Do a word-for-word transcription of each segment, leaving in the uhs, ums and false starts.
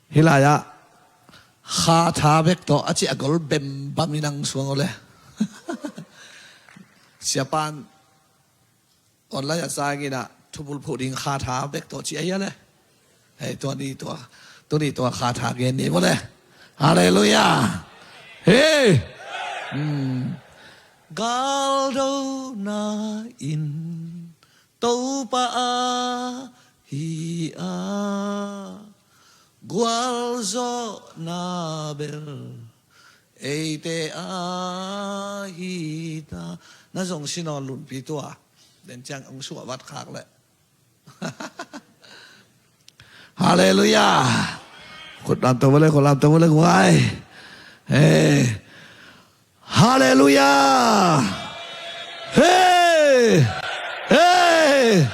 Hih lai-ah kha tha bek tawh a cih a gol bembam in ang suang aw le. Siapan online ah sa ing in ah thubul phuh ding kha tha bek tawh cih ahi a le. Hei, tua ni tua, tuni tua kha tha gen ni maw le. Halleluiah. Hei. Hmm. Galdona in Topa ahi a, gualzawhna bel eite ahi ta. Na zong si nawn lunpi tua. Den ciang ang suah vat khak leh. Halleluiah. Khut lam to vua le, khut lam to vua le guai. Hei. Halleluiah. Hei. Hei.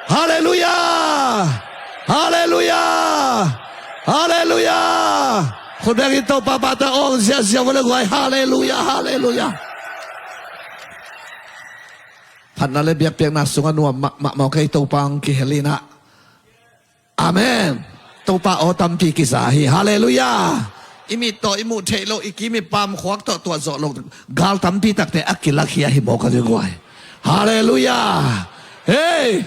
Halleluiah. Halleluiah. Halleluiah. Khut bengin Topa pahtawi ong ziahziah vua le guai. Halleluiah. Halleluiah. Phatna le biakpiakna sungah nuam mahmah mawk ei, Topa hong kihel in ah. Amen. Topa aw tampi kiza hi. Halleluiah. I mit tawh i muh theih loh, i kim i pam khuak tawh tuat zawh loh gal tampi takte a kilak hi ahi mawk a, guai. Halleluiah. Hei.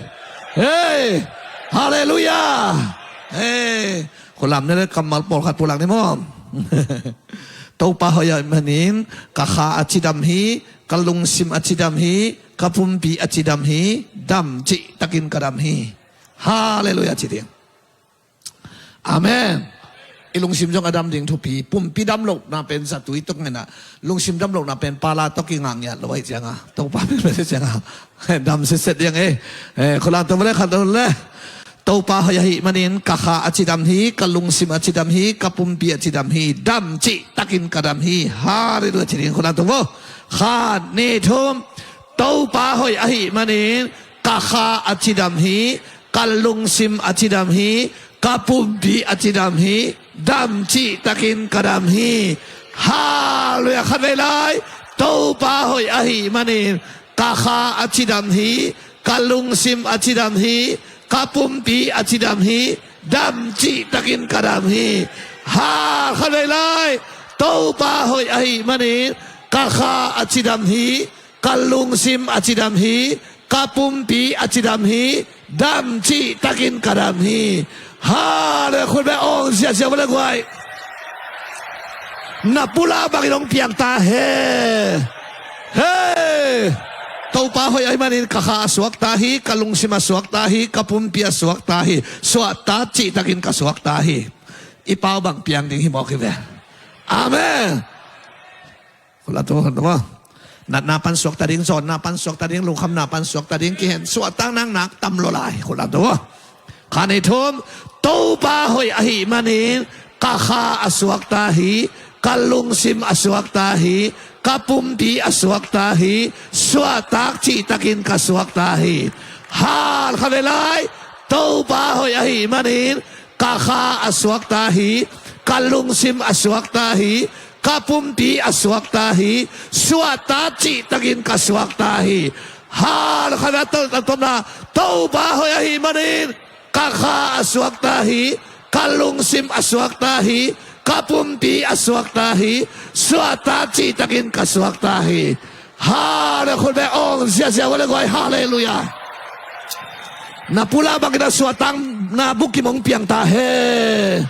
Hei. Halleluiah. Hei. Khut lam ni le kammal pawlkhat pulak ni maw. Topa hoih ahih manin ka kha a cidam hi, ka lungsim a cidam hi, ka pumpi a cidam hi, dam cihtakin ka dam hi. Halleluiah ci ding. Amen. I lungsim zong a dam ding thupi. Pumpi dam lohna pen zatui tuk ngen ah, lungsim dam lohna pen pala tawh kingah ngiat lo ahih ciangin, Topa min bek ciangin dam sitset ding ei. Eh, khut lam to vua le, khut lam to vua le. Topa hoih ahih manin ka kha a cidam hi, ka lungsim a cidam hi, ka pumpi a cidam hi, dam cihtakin ka dam hi. Halleluiah ci ding, khut lam to vua. Khat, nih, thum. Topa hoih ahih manin ka kha a cidam hi, ka lungsim a cidam hi, ka pumpi a cidam hi, dam cihtakin ka dam hi. Halleluiah. Khatvei lai. Topa hoih ahih manin ka kha a cidam hi, ka lungsim a cidam hi, ka pumpi a cidam hi, dam cihtakin ka dam hi. Ha, khatvei lai. Topa hoih ahih manin ka kha a cidam hi, ka lungsim a cidam hi, ka pumpi a cidam hi, dam cihtakin ka dam hi. Halleluiah. Khut beng ong ziahziah vua le guai. Na pulak bangin hong piang ta hen. Hei. Topa hoih ahih manin ka kha a suak ta hi, ka lungsim a suak ta hi, ka pumpi a suak ta hi. Suahtak cihtakin ka suak ta hi. I pau bang piang ding hi mawk hi ve. Amen. Khut lam to vua, khut lam to vua. Natna pan suakta ding, zawnna pan suakta ding, lungkhamna pan suakta ding, kihen suahtakna nak tam lua lai. Khut lam to vua. Khat, nih, thum. Topa hoih ahih manin ka kha a suakta hi, ka lungsim a suakta hi, ka pumpi a suakta hi. Suahtak cihtakin ka suakta hi. Hal, khatvei lai. Topa hoih ahih manin ka kha a suakta hi, ka lungsim a suakta hi, ka pumpi a suakta hi. Suahtak cihtakin ka suakta hi. Halleluiah. Khatvei lai. Tawpna, Topa hoih ahih manin ka kha a suakta hi, ka lungsim a suakta hi, ka pumpi a suakta hi. Suahtak cihtakin ka suakta hi. Halleluiah. Khut beng ong ziahziah vua le guai. Halleluiah. Na pulak bangin a suahtakna bukim hong piang ta hen.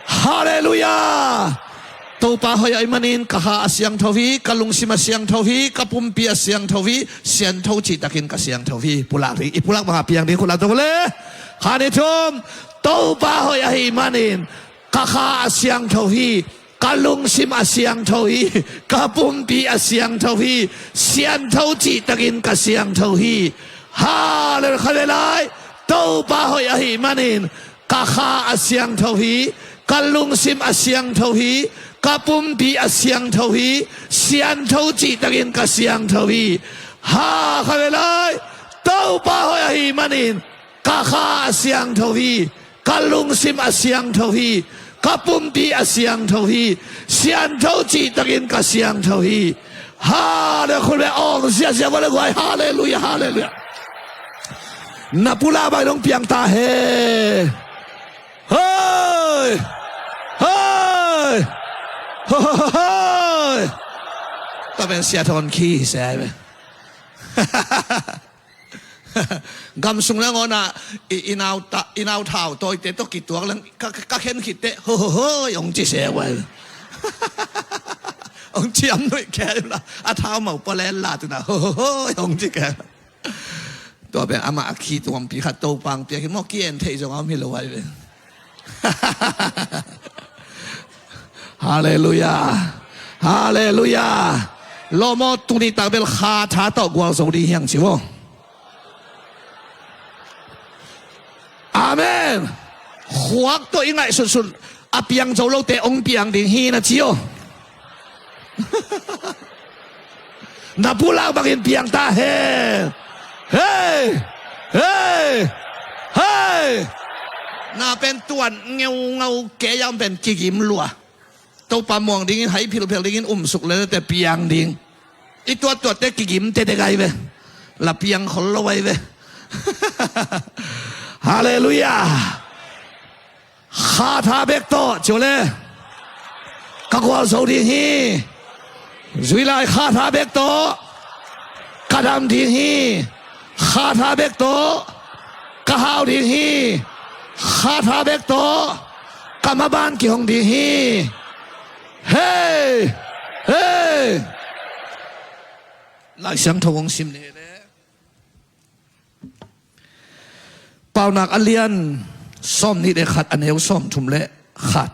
Halleluiah. Topa hoih ahih manin ka kha a siangtho hi, ka lungsim a siangtho hi, ka pumpi a siangtho hi. Siangtho cihtakin ka siangtho hi. Pulak ding, i pulak bangah piang ding. Khut lam to vua le. Khat, nih, thum. Topa hoih ahih manin ka kha a siangtho hi, ka lungsim a siangtho hi, ka pumpi a siangtho hi. Siangtho cihtakin ka siangtho hi. Halleluiah. Khatvei lai. Topa hoih ahih manin ka kha a siangtho hi, ka lungsim a siangtho hi, ka pumpi a siangtho hi. Siangtho cihtakin ka siangtho hi. Ha, khatvei lai. Topa hoih ahih manin ka kha a siangtho hi, ka lungsim a siangtho hi, ka pumpi a siangtho hi. Siangtho cihtakin ka siangtho hi. Halleluiah. Khut beng ong ziahziah vua le guai. Halleluiah. Halleluiah. Na pulak bangin hong piang ta hen. Hei. Ho, ho, ho, ho. Tua pen Sia Thawn khi hi se ai ve. Gam sung nangawn ah i, i nau ta, i nau thau tawite tawh kituak leng ka, ka, ka khen khit teh ho, ho, ho, hong ci se ai ve. Hong ciam nuih kei la, a thau mau pua len la tuna ho, ho, ho, hong ci kei. Tua pen amah a khi tuampi khat Topa hong piak hi maw, ki-en theih zong a om hi lo ai ve. Halleluiah. Halleluiah. Lawm aw, tuni tak bel Kha tha tawh gualzo ding hi hang ci maw. Amen. Khuak tawh i ngaihsutsut a piang zo lote hong piang ding hi na ci aw. Na pulak bangin piang ta hen. Hei! Hei! Hei! Na pen tuan ngeungau kei a om pen kigim lua. Topa muang dingin, hai philphel dingin umsuk lelete piang ding. I tuattuatte kigim tete gai ve. La piang khol lo ai ve. Halleluiah. Kha tha bek tawh ci aw le. Ka gualzo ding hi. Zui lai, Kha tha bek tawh ka dam ding hi. Kha tha bek tawh ka hau ding hi. Kha tha bek tawh ka maban kihong ding hi. Hei! Hei! Lai Siangtho hong sim ni le. Paunak a lian sawmnih le khat, a neu sawmthum le khat.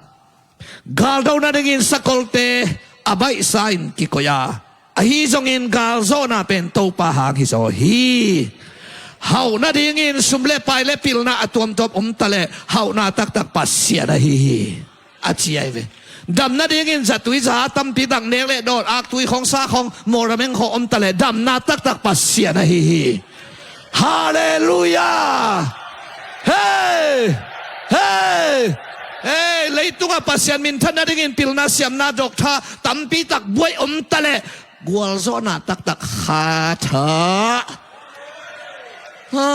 Galdo nadingin sakolte a baihsa in kikoih a, ahi zongin galzawhna pen Topa hang hizaw hi. Hauh nadingin sum le pai le pilna a tuamtuam om taleh hauhna taktak Pasian ahi hi, a ci ai ve. Dam nadingin zatui za tampi tak, nek le dawn, aktui khawng, sa khawng, mawlrameng khawng om taleh damna taktak Pasian ahi hi. Halleluiah. Hei! Hei! Hei! Leitungah Pasian minthan nadingin pilna, siamna, dawktha tampi tak buai om taleh gualzawhna taktak Kha tha. Ha.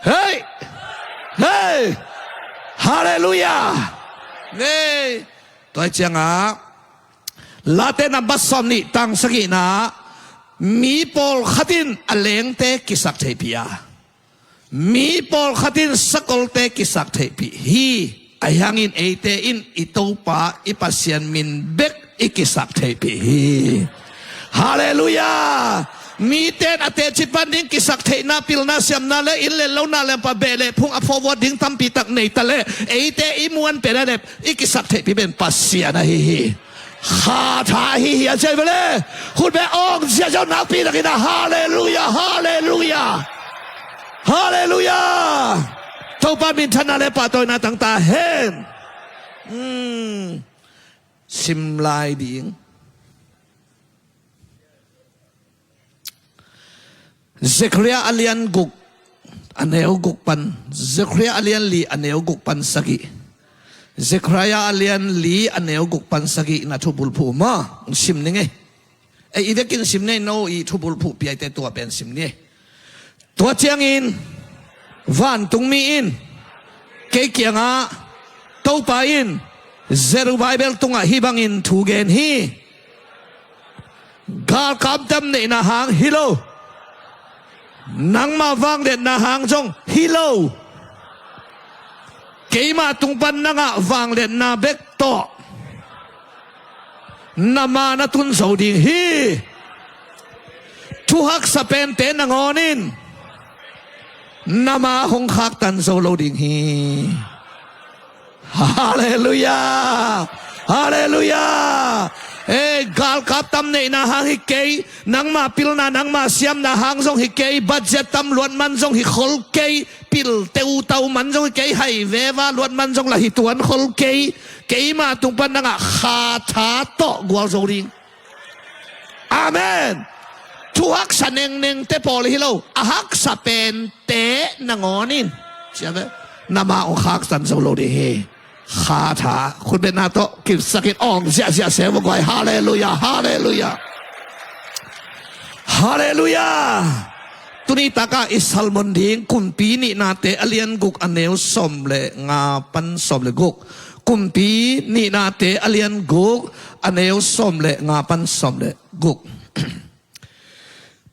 Hei! Hei! Halleluiah. Nei. Tua ciangah Late nambat sawmnih tang sagihna, mi pawlkhat in a lengte kisak theihpih a, mi pawlkhat in sakolte kisak theihpih hi. Ahi hangin eite in i Topa i Pasian min bek i kisak theihpih hi. Halleluiah. Mite in a teci pan ding kisak theihna, pilna, siamna le inn le lo, na le pa, beh le phung a forward ding tampi tak nei taleh eite i muan pen a lep i kisak theihpih pen Pasian ahi hi. Kha tha ahi hi, a ci ai ve le. Khut beng awng ziahziah nakpi takin a, halleluiah, halleluiah. Halleluiah. Topa minthanna le pahtawina tang ta hen. Hmm. Sim lai ding. Zekhariah a lian guk, a neu guk pan, Zekhariah a lian li, a neu guk pan sagih. Zekhariah a lian li, a neu guk pan sagih na thubulphuh maw, sim ning ei. Ei, i vekin sim ni ei, no i thubulphuh piaite tua pen sim ni ei. Tua ciangin vantungmi in kei kiangah, Topa in Zerubbabel tungah hih bangin thu gen hi. Galkap damneihna hang hi lo, nangma vangliatna hang zong hi lo. Keima tung pan na ngah vangliatna bek tawh na ma na tun zo ding hi. Thu haksa pente nangawn in na ma hong khaktan zo lo ding hi. Halleluiah. Halleluiah. Ei, galkap damneihna hang hi kei, nangma pilna, nangma siamna hang zong hi kei, budget tam luat man zong hi khol kei, pil teutau man zong hi kei, highway va luat man zong la hi tuan khol kei. Keima tung pan na ngah Kha tha tawh gualzo ding. Amen. Thu haksa nengnengte pawl hi lo, a haksa pente nangawn in, sia ve, na ma hong khaktan zo lo ding hi. Kha tha, khut bengna tawh kipsakin awng ziahziah se vo guai. Halleluiah, halleluiah. Halleluiah. Tuni takah i sermon ding Kumpi Nihnate a lian guk a neu sawm le nga pan sawm le guk. Kumpi Nihnate a lian guk a neu sawm le nga pan sawm le guk.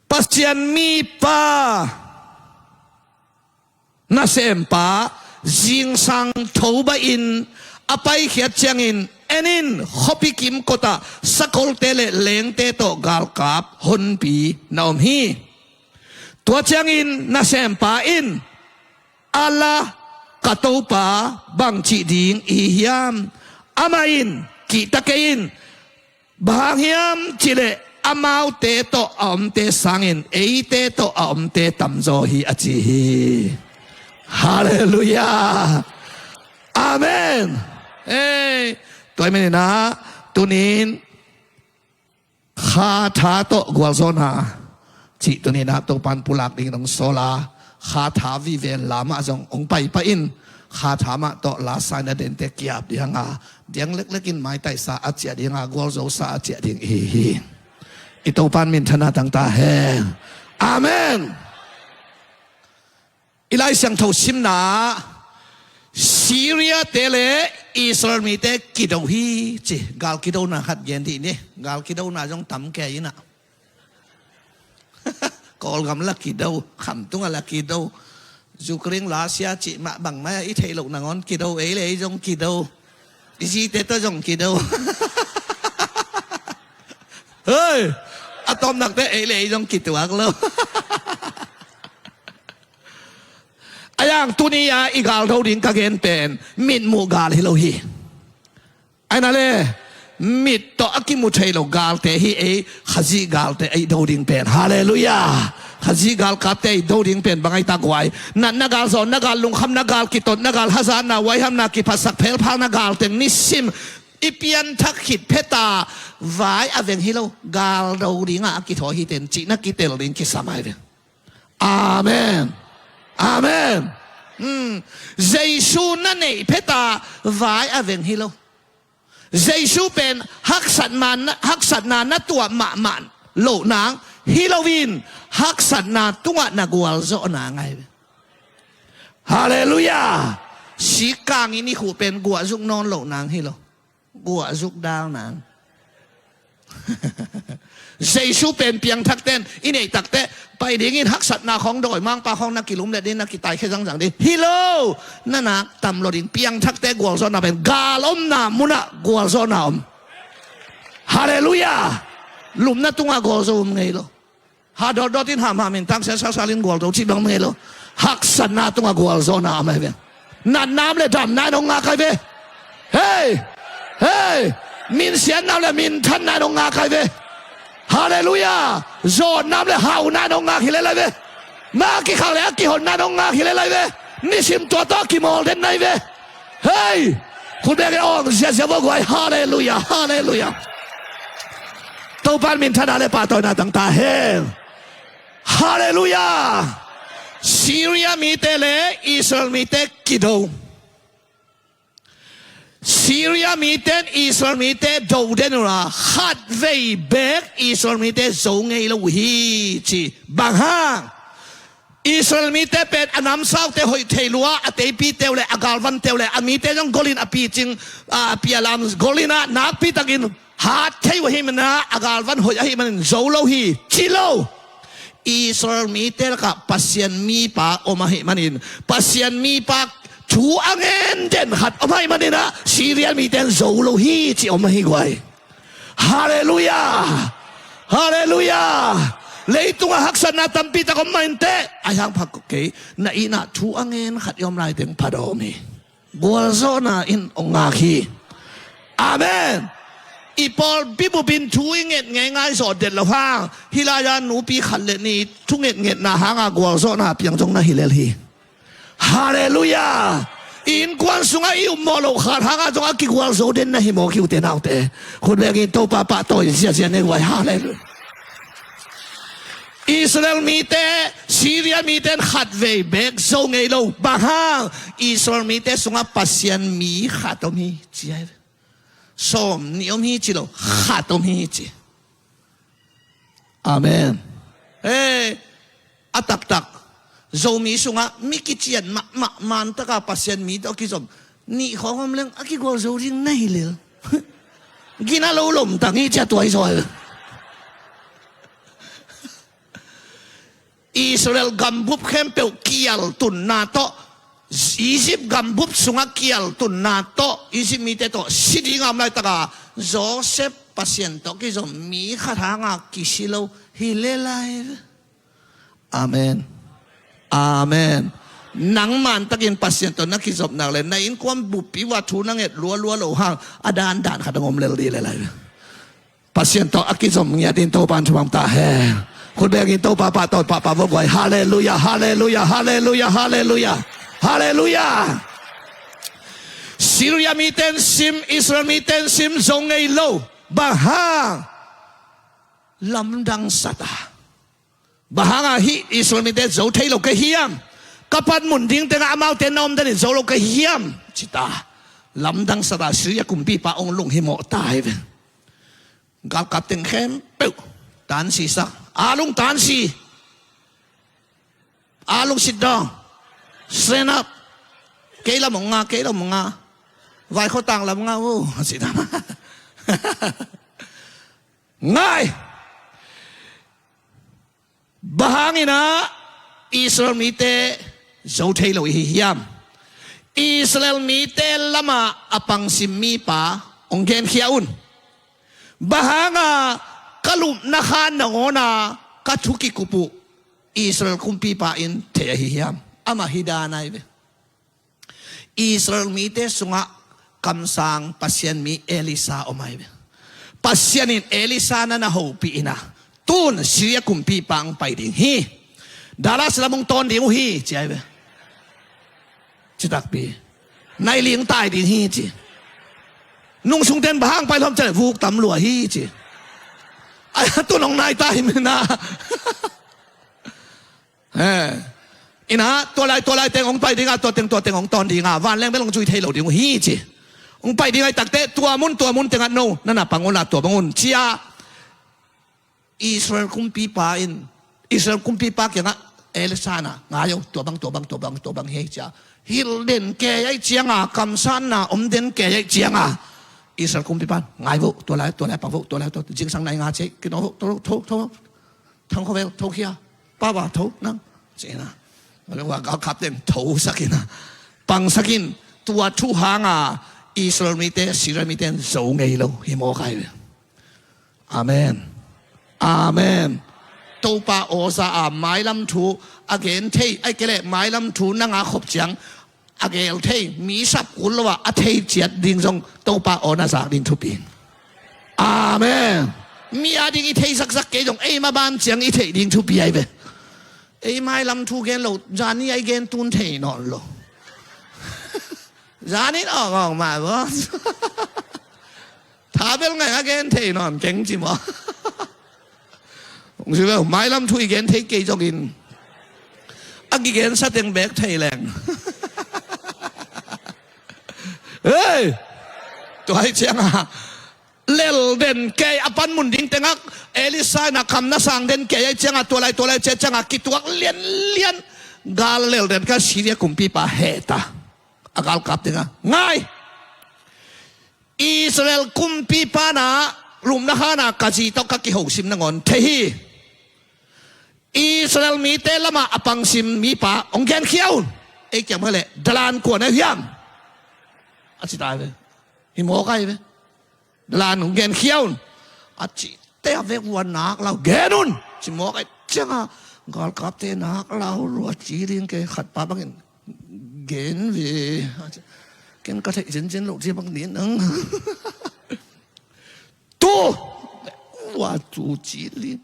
Pasian mipa, nasempa, zingsang tho bahin a paikhiat ciangin, en in, khuapi kimkotah sakolte le lengte tawh galkap honpi na om hi. Tua ciangin nasempa in, "A la, ka topa, bangcih ding i hi hiam? Amah in kihta kei in. Bang hang hiam cihleh amaute tawh a omte sangin eite tawh a omte tamzaw hi," a ci hi. Halleluiah. Amen. Ei, tua hi maninah tunin khatha tawh gualzawhna cih tuninah Topan pulak dingin hong sawl a, khatha vive lamah zong hong paipah in. Khatha mah tawh lasa in a dente kiap ding hanga, diang leklek in maitaisa a ciah ding hanga, gualzosa a ciah ding i hi hi. I Topan minthanna tangta hen. Amen. I Lai Siangtho simna, Syria-te le Israel mite kido hi ci. Gal kidona khat gen dih ni. Gal kidona zong tam kei inah. Kawlgam la kido, khamtung a la kido. Ukraine, Russia cih mah bangmah i theih loh nangawn kido, ei le ei zong kido. I zite tawh zong kido. Hei, a tawpnakte ei le ei zong kituak lo. A yang tuni-a i galdo ding ka gen pen mitmuh gal hi lo hi. Aina le, mit tawh a kimu thei lo galte hi ei, Khazih galte ei do ding pen. Halleluiah. Khazih galkapte ei do ding pen bang ahi ta guai? Natna gal, zawnna gal, lungkhamna gal, kitotna gal, hazatna, huaihamna, kiphatsak phelphalna gal teng nisim i pianthak khit pheta vai a veng hi lo. Galdo dingah a kithawi hi ten cihna kitel ding kisam ahi veng. Amen. Amen. Hmm. Jesu na neih pheta vai a veng hi lo. Jesu pen haksatna, haksatna na tuah mahmah loh nang hi loin, haksatna tungah na gualzawh nang ahi. Halleluiah. Sikkang i nikhuh pen guahzuk nawn loh nang hi lo. Guahzuk dal nang. Jesu pen piangthakten i neih takteh pai dingin haksatna khawng dawi, mangpa khawng na kilumlet ding, na kitaikhia zangzang ding hi lo. Na nak tam lo ding. Piangthakte gualzawhna pen gal omna munah gualzawhna om. Halleluiah. Lumna tungah gualzo om ngei lo. Ha dawtdawt in hamham in tangsial salsal in gualzo cih bang mei lo. Haksatna tungah gualzawhna a mai ve. Natna om le damna in hong ngak ai ve. Hei! Hei! Minsiatna om le minthanna in hong ngak ai ve. Halleluiah! Zawnna om le hauna in hong ngak hi lel ai ve. Ma kikhak le a kihonna in hong ngak hi lel ai ve. Nisim tua tawh a kimawl den nai ve. Hei! Khut bek in awng ziazia vua guai. Halleluiah! Halleluiah! Topan minthanna le pahtawina tangta hen. Halleluiah! Syria mite le Israel mite kido. Syria miten Israel mite do den uh a, khatvei bek Israel mite zo ngei lo uh hi ci. Bang hang? Israel mite pen a namsaute hoih thei lua, a teipite uh le a galvante uh le a mite zong golin a picing, a pialam golin ah nakpitakin hat thei uh ahih manin ah, a galvan hoih ahih manin zo lo hi ci lo. Israel mite lakah Pasian mipa om ahih manin, Pasian mipa thu a ngen den khat om ahih manin ah, Syria mite in zo lo hi ci om ahi guai. Halleluiah! Halleluiah! Leitungah haksatna tampi tak om mah inteh, a hiang pha kei, na itna thu a ngen khat i om lai teng pha dawm hi. Gualzawhna in hong ngak hi. Amen. I pawlpi bupin thu i nget ngeingai zawh det lo hang, hih lai-a nupi khat le nih thu ngetngetna hanga gualzawhna piang zong na hi lel hi. Halleluiah. I innkuan sungah i upmawh loh khat hanga zong a kigualzo den na hi mawk hi ute naute. Khut bek in Topa pahtawi ziazia ne guai. Halleluiah. Israel mite, Syria mite in khatvei bek zo ngei lo. Bang hang? Israel mite sungah Pasian mi khat om hi ci ahi. Sawm nih om hi ci lo, khat om hi ci. Amen. Hei, a taktak Zomi sungah mi kician mahmah, mantaka Pasian mi tawh a kizom nih khawng om leng a kigual zo ding na hi lel. Gina lo lomtang hi cia tuai zaw. Israel gambup khempeuh kial tunna tawh, Egypt gambup sungah kial tunna tawh, Egypt mite tawh si dinga om laitaka Joseph Pasian tawh kizom mi khat hanga kisi lo hi lelai. Amen. Amen. Nang mantakin Pasian tawh na kizopnak le na innkuan buppi uh a thu na nget lualua lo hang a dandan khat a om lel dih lelai. Pasian tawh a kizom ngiat in Topa in thupha ta hen. Khut bengin Topa pahtawi pahpah vokvai. Halleluia, halleluia, halleluia, halleluia, halleluia. Syria miten sim, Israel miten sim zo ngei lo. Bang hang? Lamdang sata. Bang hanga hih Israel mite zo thei lo ka hiam? Ka panmun ding tengah amaute na om danin zo lo ka hiam? Cita. Lamdang sata Syria kumpipa ong lunghimawh ta hi ve. Galkap teng khempeuh tansi sa. A lung tansi. A lung sit down. Stand up. Kei lam ong nga, kei lam ong nga. Vaikhotang lam nga uh. Cita. Ngai. Bang hangin ah Israel mite zo thei lo i hi hiam? Israel mite lamah a pangsim mipa ong genkhia un. Bang hanga ka lupna khan nangawna ka thu kikup uh Israel kumpipa in thei ahi hiam? Amah hi dan ai ve. Israel mite sungah kamsang Pasian mi Elisa om ai ve. Pasian in Elisa na na hopih ina, tun Syria kumpipa ang pai ding hi. Dallas lam ong tawn ding uh hi ci ai ve. Citakpi. Nai ling tai ding hi ci. Nung sungten bang hang pai lom cale vuk tam lua hi ci. Ai tun ong nai tai mina. Ina, tua lai tua lai teng ong pai dinga, tua teng tua teng ong tawn dinga, vanleng bel ong zui thei lo ding uh hi ci. Ong pai dinga i takte tua mun tua mun tengah no na na pang unla tua bang un cia. Israel kumpipa in, Israel kumpipa kiangah Elisa na ngai uh, tua bang tua bang tua bang tua bang hi cia. Hilh den kei ai cianga, kamsanna om den kei ai cianga Israel kumpipa ngai uh, tua lai tua lai pang uh, tua lai tua zingsang nai nga ci. Kino uh, tho tho tho. Thang khuavel tho khia. Papa tho nang. Cina. Wa galkap ten tho sakina, pang sakin, tua thu hanga Israel mite Syria mite zo ngei lo hi mawk ai ve. Amen. Amen. Topa awza a mailam thu a gen thei ai kele mailam thu nanga khop ciang a gel thei, mi sap kul lo a a thei ciat ding zong Topa aw na zak ding thupi. Amen. Mi a ding i thei zakzak kei zong ei ma ban ciang i thei ding thupi ai ve. Ei mailam thu gen lo, zani ai gen tun thei nawn lo. Zani awng awng ma bo. Tha bel ngai a gen thei nawn keng ci maw? Ong si bel mailam thu i gen thei kei zongin a kigen sateng bek thei leng. Hei, tua hi cianga lel den kei a panmun ding tengak Elisa na kam na sang den kei ai cianga tua lai tua lai cia cianga kituak lianlian gal lel den ka Syria kumpipa heta a galkap tenga ngai. Israel kumpipa na lumna khana ka zi tawh ka kihosim nangawn thei hi. Israel mite lamah a pangsim mipa hong genkhia un. Ei kiam kha leh dalan kua na hiam? A ci ta ve. Hi mawk ai ve. Dalan hong genkhia un. A ci te a vek vua nak lau gen un. Ci mawk ai cianga galkapte nak lau lua ci ding ke khat pa bangin gen ve. Ken ka theih zenzen lo ci bang ni nang. Tu ua tu ci ling.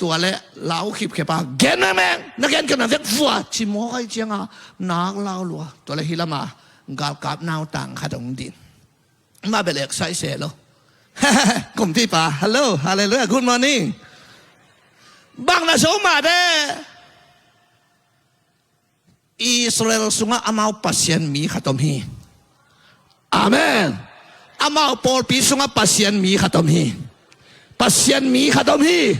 Tua le lau khipkhep a gen mengmeng na gen kena vek vua ci mawk ai cianga nak lau lua. Tua le hi lama galkap nautang khat hong din. Ma belek sai se lo. Kumpipa, hello, hallelujah, good morning. Bang na zo mah de. Israel sungah amau Pasian mi khat om hi. Amen. Amau pawlpi sungah Pasian mi khat om hi. Pasian mi khat om hi.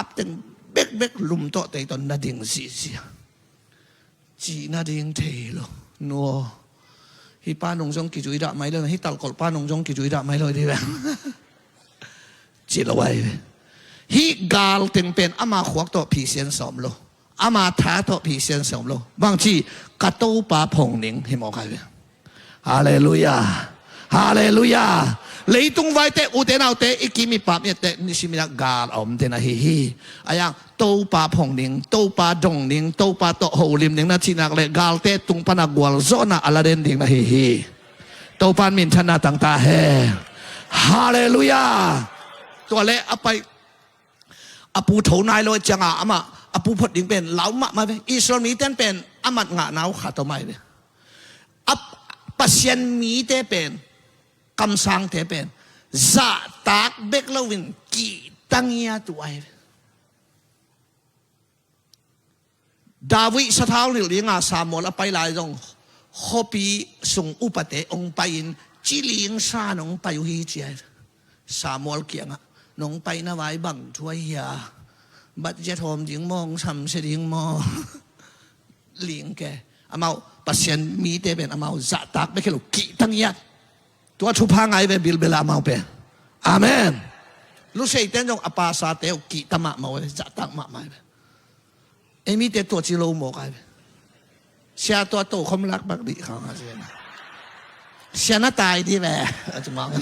pap teng bekbek lum tawh tei tawh na ding zihziah. Cih nading thei lo. Nu aw, hih pa nung zong kizui dah mai lo, hih talkolh pa nung zong kizui dah mai lo dih ve. Ci lo ai ve. Hih gal teng pen ama khuak tawh phisian sawm lo, ama tha tawh phisian sawm lo. Bangci, ka Topa phong ning hi mawk ai ve. Halleluiah. Halleluiah. Leitung vaite, ute naute, i kim i pam i etteh nisimin ah gal a omte na hi hi. Ahi hang Topa phong ding, Topa dong ding, Topa tawh holim ding na cih nak leh galte tung pan a gualzawhna a la den ding na hi hi. Topa in minthanna tang ta hen. Halleluiah. Tua leh a pai a pu tho nai lo ciangin amah a pu phot ding pen lau mahmah ve. Israel mite in pen a mat ngahna uh khat om ahi ve. A Pasian mite pen, kamsangte pen zahtak bek loin kihta ngiat uh ahi ve. David sathau nilh dinga Samuel a pai lai zong khuapi sung upate hong pai-in ci ling san hong pai uh hi ci ahi. Samuel kiangah, "Nong paina vai bang thu ahi hia? Budget hawm ding maw, hong samsia ding maw?" Ling ke. Amau Pasian mite pen amau zahtak bek hi lo, kihta ngiat. Tua thupha ngai ve bilbel a amau pen. Amen. Luseite in zong a pasate uh kihta mahmah uh ve, zahtak mahmah uh ve. Ei mite tua ci lo mawk ahi ve. Sia tua tokhom lak bak dih khang a sia na. Sia na tai dih ve. A ci mawk.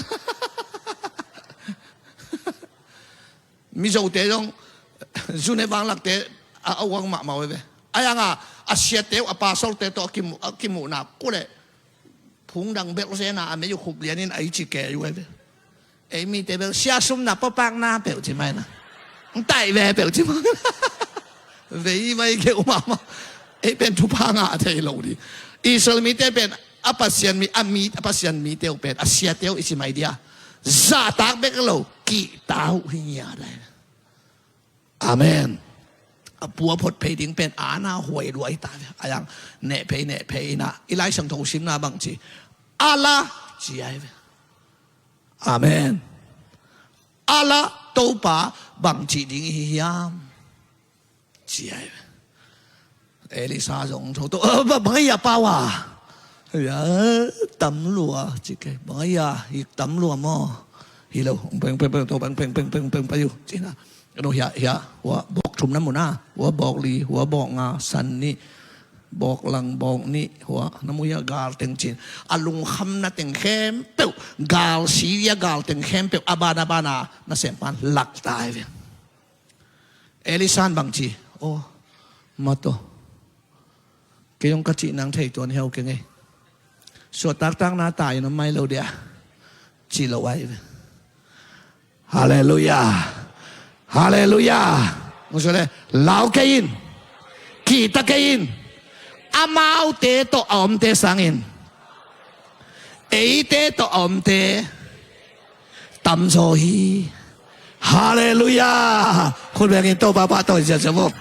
Mizote zong zune vanglakte a, a uang mahmah uh ve. Ahi hanga a siate uh a pasolte tawh a kimu, a kimuhna uh leh phung dang belh zena a mei uh khup lianin a i ci kei uh ve. Ei mite bel sia sumna pawpakna peuh ci mai na. Hong tai ve peuh ci mai. Vei vai kei uh mahmah. Ei pen thupha ngah thei lo dih. Israel mite pen a Pasian mi, a mi, a Pasian mite uh pen a siate uh i ci mai dia. Zahtak bek lo, kihta uh hi ngiat ahi. Amen. A pu a phot phei ding pen a na huai luai ta ve. Ahi hang neh phei, neh phei ina. I Lai Siangtho simna bang ci? A la ci ahi ve. Amen. A la, Topa bang ci ding i hi hiam? Ci ahi ve. Elisa zong tho to, "Eh, ba, bang ahi a pau a?" "Hia, tam lua," ci kei. "Bang ahi a, hik tam lua maw?" "Hi lo, peng, peng, peng, to, peng, peng, peng, peng, peng, pai uh," ci na. "Eno hia, hia, hua bawk thum na mu na, hua bawk li, hua bawk nga, san nih, bawk lang, bawk nih, hua na mu hia, gal teng," ci na. A lungkhamna teng khempeuh, gal Syria gal teng khempeuh, a ban a ban a nasempa in lak ta ahi ve. Elisa in bang ci? "Aw, mataw. Kei zong ka cih nang thei tuan hiau keng ei. Suahtaktakna ta in om mai lo dia," ci lo ahi ve. Halleluiah. Halleluiah. Hong suah le, lau kei in. Kihta kei in. Amaute tawh a omte sangin eite tawh a omte tamzaw hi. Halleluiah. Khut bengin Topa pahtawi ziahziah vok.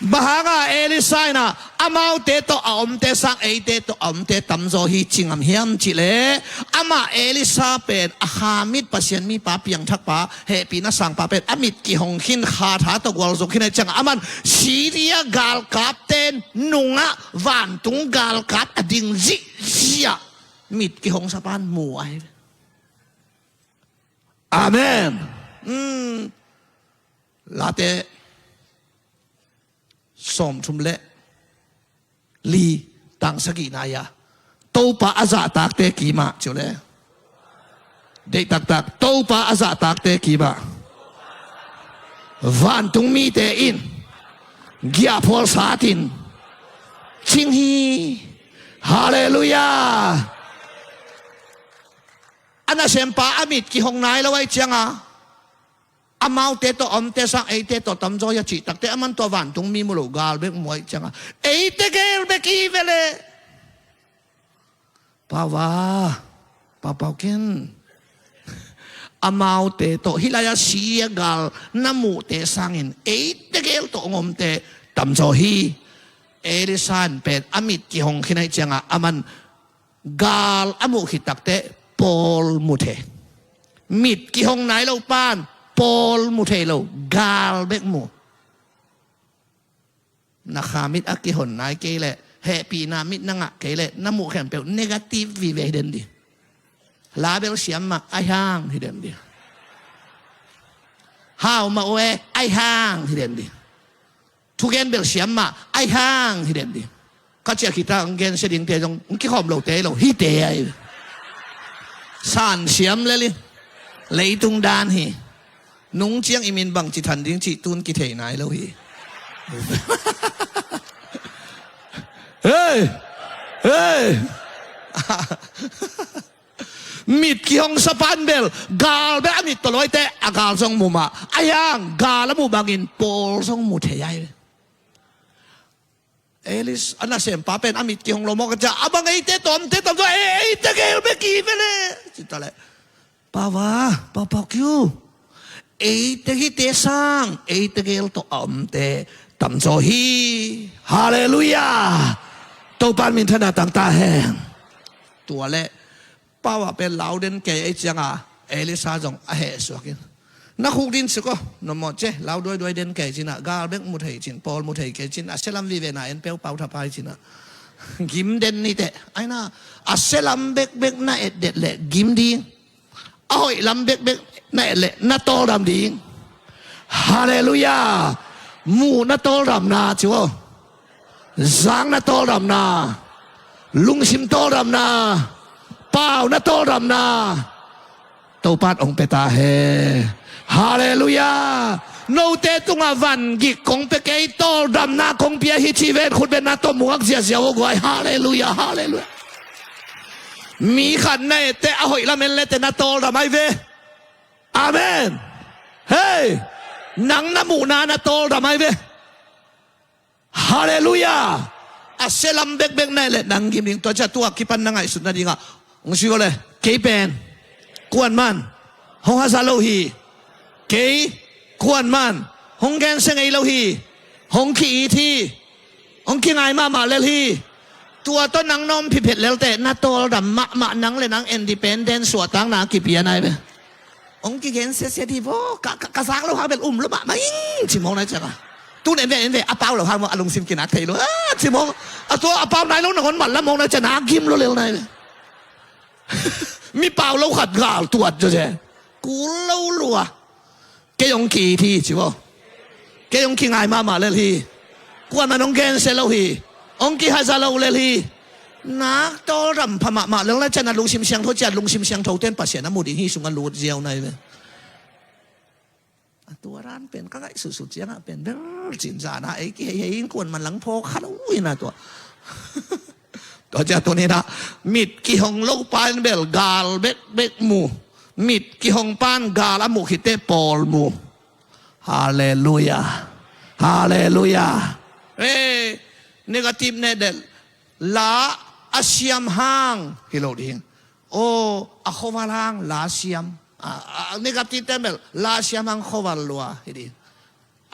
Bang hanga Elisa in ah amaute tawh a omte sang eite tawh a omte tamzaw hi ci ngam hiam cih leh, amah Elisa pen a khamit Pasian mipa, piangthakpa, hehpihna sangpa pen a mit kihong khin, kha tha tawh gualzo khin ahih ciangin aman Syria galkapte nungah vantung galkap a ding zihziah mit kihong sapa in mu ahi. Amen. Hmm. Late sawmthum le li, tang sagihna ah, Topa a zahtakte kimah, ci uh le. Deih taktak, Topa a zahtakte kimah vantung mite in giahphual satin cing hi. Halleluiah. A nasempa a mit kihong nai lo ahih ciangin amaute tawh a omte sang eite tawh tamzaw hi a cih takteh, aman tua vantung mi mu lo, gal bek mu ahih ciangin eite gel bek i hi ve leh. Pau a, pau pau ken. Amaute tawh, hih lai-ah Syria gal na muhte sangin eite gel tawh hong omte tamzaw hi. Elisa in pen a mit kihong khin ahih ciangin aman gal a muh khit takteh pawl mu thei. Mit kihong nai lo pan pawl mu thei lo, gal bek mu. Na kha mit a kihon nai kei leh, hehpihna mit na ngah kei leh, na muh khempeuh negative vive hi den ding. La bel siam mah, ahi hang hi den ding. Hau mah uh e, ahi hang hi den ding. Thugen bel siam mah, ahi hang hi den ding. Ka ciah khit a hong gensia dingte zong hong kikhawm lote hi lo, hite ahi. Sansiam lel in. Leitung dan hi. Nung ciang i min bangci than ding cih tun kithei nai lo hi. Hei! Hei! Mit kihong sa pan bel gal bek a mit tawh lo ahih teh a gal zong mu mah. A hiang gal a muh bangin pawl zong mu thei ahi. Elis a nasempa pen a mit kihong lo mawk a, cia a bang eite tawmte tamzaw, e, eite gel bek hi ve le. Ci ta leh, Pau a, Pau, Pau Kiu, eite hite sang eite gel tawh a omte tamzaw hi. Halleluiah. Topa min thang a tang ta hen. Tua leh Pau a pen lau den kei ei cianga Elisa zong a heh suak in, na khuk din suk aw, na mawh cia, lau duaiduai den kei cin a, gal bek mu thei cin, pawl mu thei kei cin, a sia lam vive na en peuh pau thapai cin a. Gim den ni teh, ai na, a sia lam bekbek na et det leh gim ding, a hoih lam bekbek na et leh na tawldam ding. Halleluiah. Muhna tawldamna ci aw. Zakna tawldamna, lungsim tawldamna, pauna tawldamna Topa in hong pia ta hen. Halleluiah. Note tungah van gik kong pia kei, tawldamna kong pia hi ci ven, khut beng na tawh muak ziahziah aw guai. Halleluiah, halleluiah. Mi khat na et teh a hoih lam en le teh na tawldam ahi ve. Amen. Hei, nang na muhna na tawldam ahi ve. Halleluiah. A sia lam bekbek na et leh nang gim ding. Tua cia tua kipan na ngaihsut nadingah hong sui aw le, kei pen kuaman hong haza lo hi. Kei kuaman hong gensia ngei lo hi. Hong ki-it hi. Hong kingai mahmah lel hi. Tua tawh nang na om phiphet lel teh na tawldam mahmah, nang le nang independent suahtakna kipia nai ve. Hong kigen siasia di vo, ka, ka, ka zak lo hang bel um lo mahmah ing, ci mawk nai cianga. Tun en ve, en ve, a pau lo hang maw, a lungsim kinak thei lo, a, ci mawk. A tua a pau nai lo nangawn mat lam mawk nai cianga, a gim lo lel nai ve. Mi pau lo khat gal tuat zaw cia. Kul lo lua. Kei hong ki-it hi, ci vo. Kei hong kingai mahmah lel hi. Kuaman hong gensia lo hi. Hong kihaza lo lel hi. Nak tawldam pha mahmah lel nai cianga lungsim siangtho cia, lungsim siangtho ten Pasian a mu ding hi sungah lut ziau nai ve. A tua dan pen ka ngaihsutsut ciangah pen bel cin zana ei kihei hei in kuaman lang phawk kha lo hi na tua. Tua cia tuni na mit kihong lo pan bel gal bekbek mu. Mit kihong pan gal a muh khit teh pawl mu. Halleluiah. Halleluiah. Eh, negative ne del. La a siam hang hi lo ding. Aw, a khuaval hang la siam. A, a, negative ten bel la siam hang khuaval lua hi ding.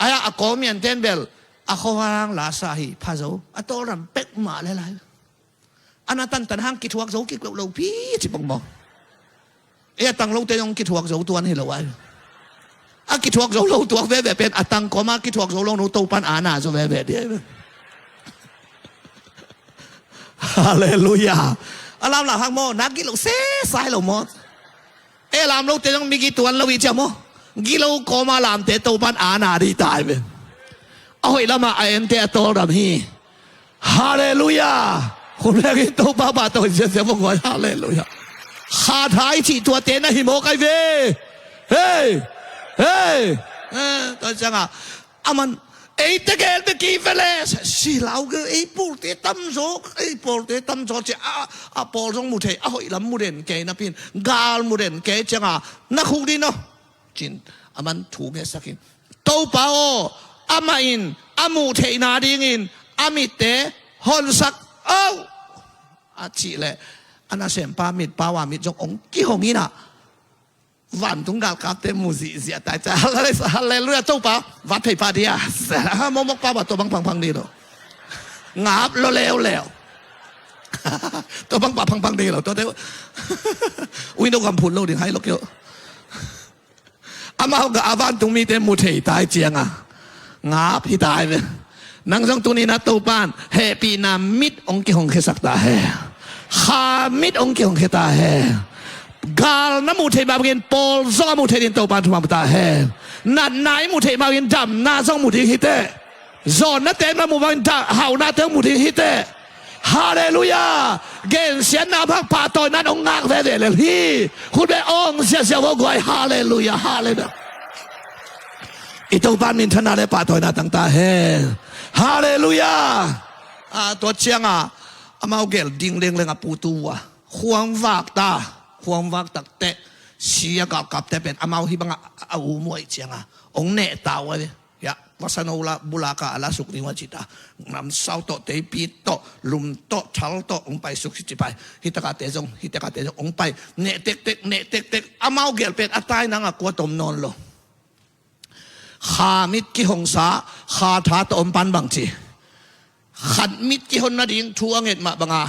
Ai a, a kawmian ten bel a khuaval hang la sa hi pha zo. A tawldam pek mah le lai. A na tantan hang kithuak zo kik lo lo pi ci pong maw. E a tang lote zong kithuak zo tuan hi lo ai. A kithuak zo lo tuak veve pen a tang kawma kithuak zo lo nu Topan a na zo veve di ai. Halleluiah. A lam lam hang maw, na gilo sesai lo maw. E lam lote zong migi tuan lo i cia maw. Gilo kawma lamte Topan a na di tai pen. A hoih lama a ente a tawldam hi. Halleluiah. Khum lengin Topa pahtawi ziazia vong huai. Halleluiah. Kha thai cih tuate na hi mawk ai ve. Hei. Hei. Eh, tua cianga aman eite gel bek hi ve le. Si lau gel ei pawlte tamzaw, ei pawlte tamzaw ci a, a pawl zong mu thei, a hoih lam mu den kei napin, gal mu den kei cianga na khuk din aw. Cin aman thu ngetsak in, Topa aw, amah in a muh theihna dingin a mitte honsak aw, a cih leh a nasempa mit pau a mit zong hong kihong in ah, vantung galkapte mu zihziah tai cia. Halleluiah, Topa vat phei pah dia. Momok pau a tua bang phangphang ding lo. Ngap lo leuleu. Tua bang pah phangphang ding lo. Tuate window gam phut lo ding hai lo kio. Amau gah a vantung mite mu thei tai cianga ngap hi tai ve. Nang zong tuni na Topan hehpihna mit hong kihong khiasak ta hen. Kha mit hong kihong khia ta hen. Gal na mu thei mah bangin pawl zong a mu thei din Topan thuman ta hen. Natna i mu thei mah bangin damna zong mu ding hi teh. Zawnnate na mu bangin da, hauhnate hong mu ding hi teh. Halleluiah. Gensiatna bang pahtawina in hong ngak veve lel hi. Khut beng awng ziahziah vo guai. Halleluiah, halleluiah. I Topa minthanna le pahtawina tang ta hen. Halleluiah. A, tua cianga amau gel ding lengleng a putu uh a, khuang vak ta. Khuang vak takteh sia galkapte pen amau hih banga a um uh ahih cianga hong neh ta uh a ve. Hiah vasano la bulaka a la suk ding uh a ci ta. Namsau tawh, teipi tawh, lum tawh, thal tawh hong pai suk hi ci pai. Hih takate zong, hih takate zong hong pai. Neh tektek, neh tektek. Amau gel pen a tai nanga kua tom nawn lo. Kha mit kihongsa, kha tha tawh om pan bang ci. Khat mit kihon nading thu a nget mah banga,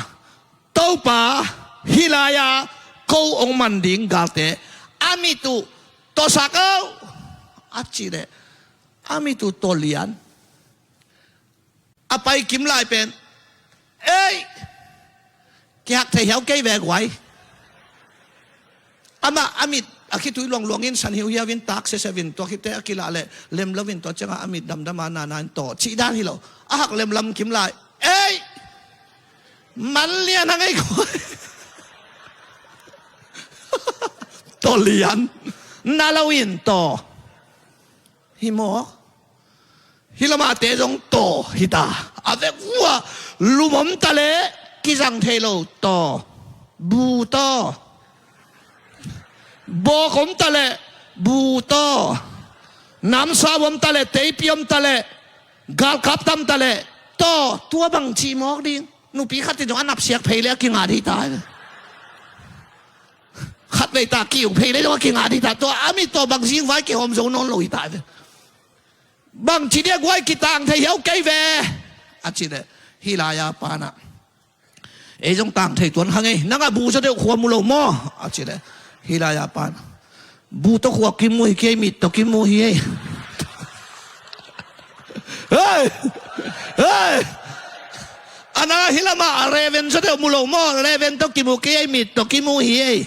Topa, hih lai-a ko hong man ding galte a mit uh tawsak o, a cih leh a mit uh tawlian. A pai kim lai pen, ei, kihak thei hiau kei ve guai. Amah a mit a khitui luangluang in san hiuhiau in tak seseu in tua khite a kilah leh lem lo in tua ciangah a mit damdam a nana in taw cih dan hi lo. A hak lemlam kim lai, ei, man lian a ngei guai. Taw lian, na lo in taw. Hi maw? Hih lamahte zong taw hi ta. A vek vua lum om ta leh kizang thei lo taw. Bu taw. Bawk om ta leh bu taw. Namsau om ta leh, teipi om ta leh, galkap tam ta leh taw. Tua bang cih mawk ding? Nupi khat in zong a napsiak phei leh a kinga dih ta. Khat vei ta ki-uk phei leh zong a kinga dih ta. Tua a mit taw bang zing vai kihawm zo nawn lo hi ta ve. Bang ci dia guai, kitang thei hiau kei ve, a cih leh, hih lai-a panah, ei zong tang thei tuan kha ngei, nang a bu zaw deuh khua mu lo maw, a cih leh, hih lai-a panah, bu tawh khua kimu hi kei, mit tawh kimu hi ei. Hei! Hei! A na hih lamah a reven zaw deuh mu lo maw, reven tawh kimu kei ei, mit tawh kimu hi ei.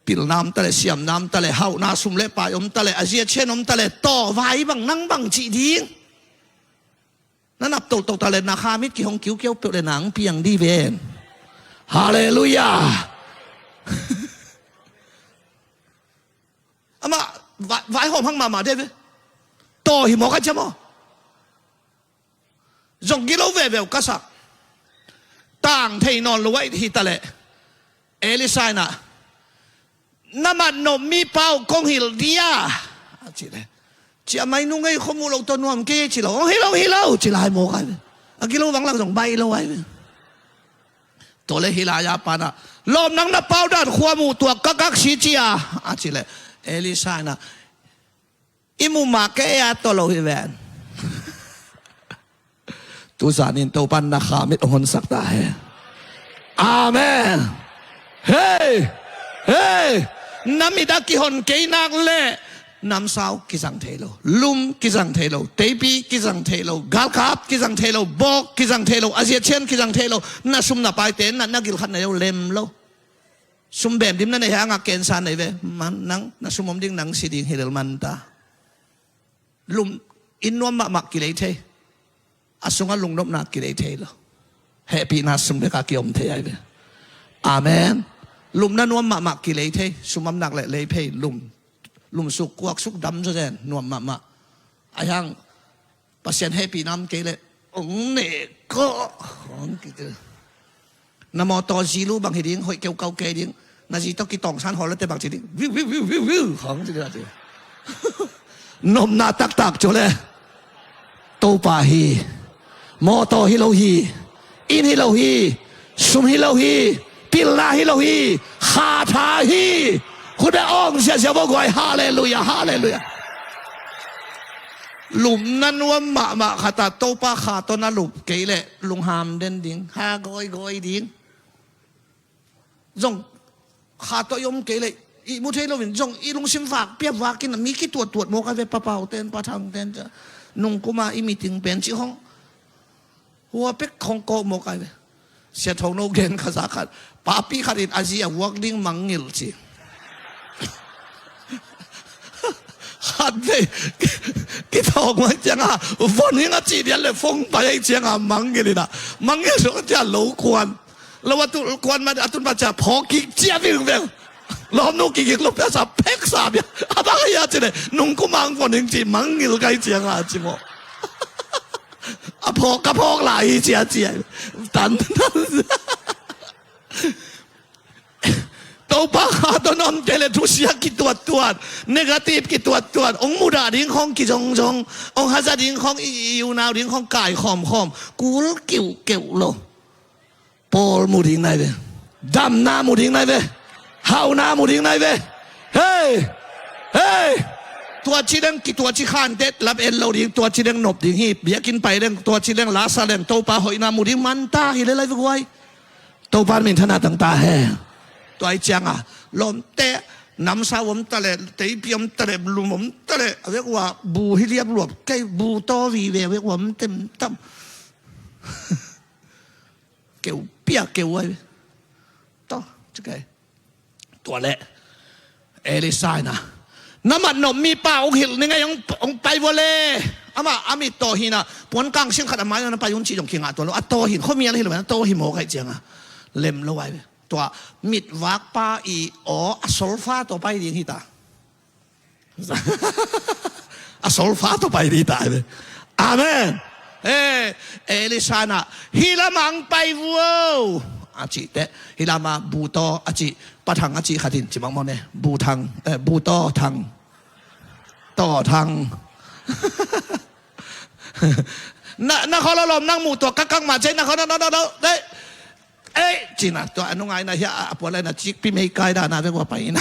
Pilna om ta leh, siamna om ta leh, hauhna sum le pai om ta leh, a zia cian om ta leh, taw vai bang nang bang cih ding? Na nap toto ta leh, na kha mit kihong kiukiau peuh leh nang piang dih ven. Halleluiah. Amah vai, vaihawm hang mahmah dih ve. Taw hi mawk a cia maw? Zong gilo veve uh ka sak. Tang thei nawn lo ahih hi ta leh, Elisha in ah, na mat nop mipa uh kong hilh dia, a cih leh, ciah mai, nung ei khuamuh lo tawh nuam kei ci lo. Hong hilh lo, hilh lo ci lai mawk ai ve. A gilo bang lak zong baih lo ai ve. Tua leh hih lai-a panah, lawm, nang na pau dan khuamuh tuak kakak si cia, a cih leh, Elisha in ah, i muh mah kei a tawh lo hi ven. Tuzan in Topan na kha mit hong honsak ta hen. Amen. Hei! Hei! Na mit a kihon kei nak leh namsau kizang thei lo, lum kizang thei lo, teipi kizang thei lo, galkap kizang thei lo, bawk kizang thei lo, a zia cian kizang thei lo. Na sum na paite na, na gilkhat na yo lem lo. Sum bem dim na nei hangah kensa nei ve. Man nang, na sum om ding, nang si ding hi lel man ta. Lum in nuam mahmah kilei thei. A sungah lungnopna kilei thei lo. Hehpihna sum bekah kiom thei ai ve. Amen. Lumna nuam mahmah kilei thei. Sum om nak leh lei phei lum. Lumsuk kuaksuk dam zawzen nuam mahmah. Ai hang Pasian hehpihna om kei leh ong ne kawh hong kikil. Na mawtaw zi lu bang hi ding, hoih keukau kei ding. Na zi tawh kitawngsan hawl late bang ci ding, viu viu viu viu viu hong ci ding. Nopna taktak cu le Topa hi. Mawtaw hi lo hi. Inn hi lo hi. Sum hi lo hi. Pilna hi lo hi. Kha tha hi. Khut beng awng ziahziah vo guai. Halleluiah, halleluiah. Lumna nuam mahmah khat ah Topa kha tawh na lup kei leh lungham den ding, ha gawigawi ding. Zong kha tawh i om kei leh ihmu thei loin zong i lungsim vak piak vakin mi kituattuat mawk ai ve. Papau ten, pathang ten ca nungkuma i meeting pen cih hong hua pek hong kawk mawk ai ve. Sia Thongno gen kha za khat, papi khat in a zi a vuak ding mangngilh ci. Khat vei kithawk mai cianga von hing a cih dian le fong pai ai cianga mangngilh ina, mangngilh sung a cia lo kuan, lo a tu kuan ma a tun ma cia phawk kik cia vingveng. Lawmnu kigik lo pia sa phek sa bia. A bang a ia ci le nung kumang von hing ci mangngilh kai cianga ci maw. A phawk ka phawk lai hi cia cia. Tan tan. Topa kha tawh na om kei le thusia kituattuat, negative kituattuat, hong mudah ding khawng kizongzong, hong haza ding khawng i i unau ding khawng kai khawmkhawm, kul kiuhkeuh lo. Pawl mu ding nai ve. Damna mu ding nai ve. Hauna mu ding nai ve. Hei! Hei! Tua ci deng kituaci khantet lap en lo ding, tua ci deng nop ding hi, biakinn pai deng, tua ci deng lasa deng, Topa hoihna mu ding manta hi le lai ve guai. Topa min thana tang ta he. Tua i cianga lawmte namsa om ta le, teipi om ta le, lum om ta le, a vek ua bu hi liap luap kei bu taw vive a vek ua om tem tam. Keu pia keu ai. Taw ci kei. Tua le Elisa ina, na mat nop mipa hong hilh ni ngei, hong pai vua le. Ama a mit taw hina, puan kang sin khat a mai na pai un ci zong kingah tua lo. A taw hin khuamial hi lo, a taw hi mawk aih cianga lem lo ai ve. Tua mitvakpa i aw a solfa taw pai ding hita. A solfa taw pai ding hita ai ve. Amen. Eh, Elisa ina, hi lama hong pai vuo a cih teh, hi lama bu taw a cih, pa thang a cih khat in ci mangmawh ne, bu thang, eh, bu taw thang, taw thang. Na, na khawlo lawm nang muh tua kakak mah cei na khawlo, no, no, no, no, ei, cina tua a nungai na hia a puan lai na cikpi mei kai da na vek ua pai ina.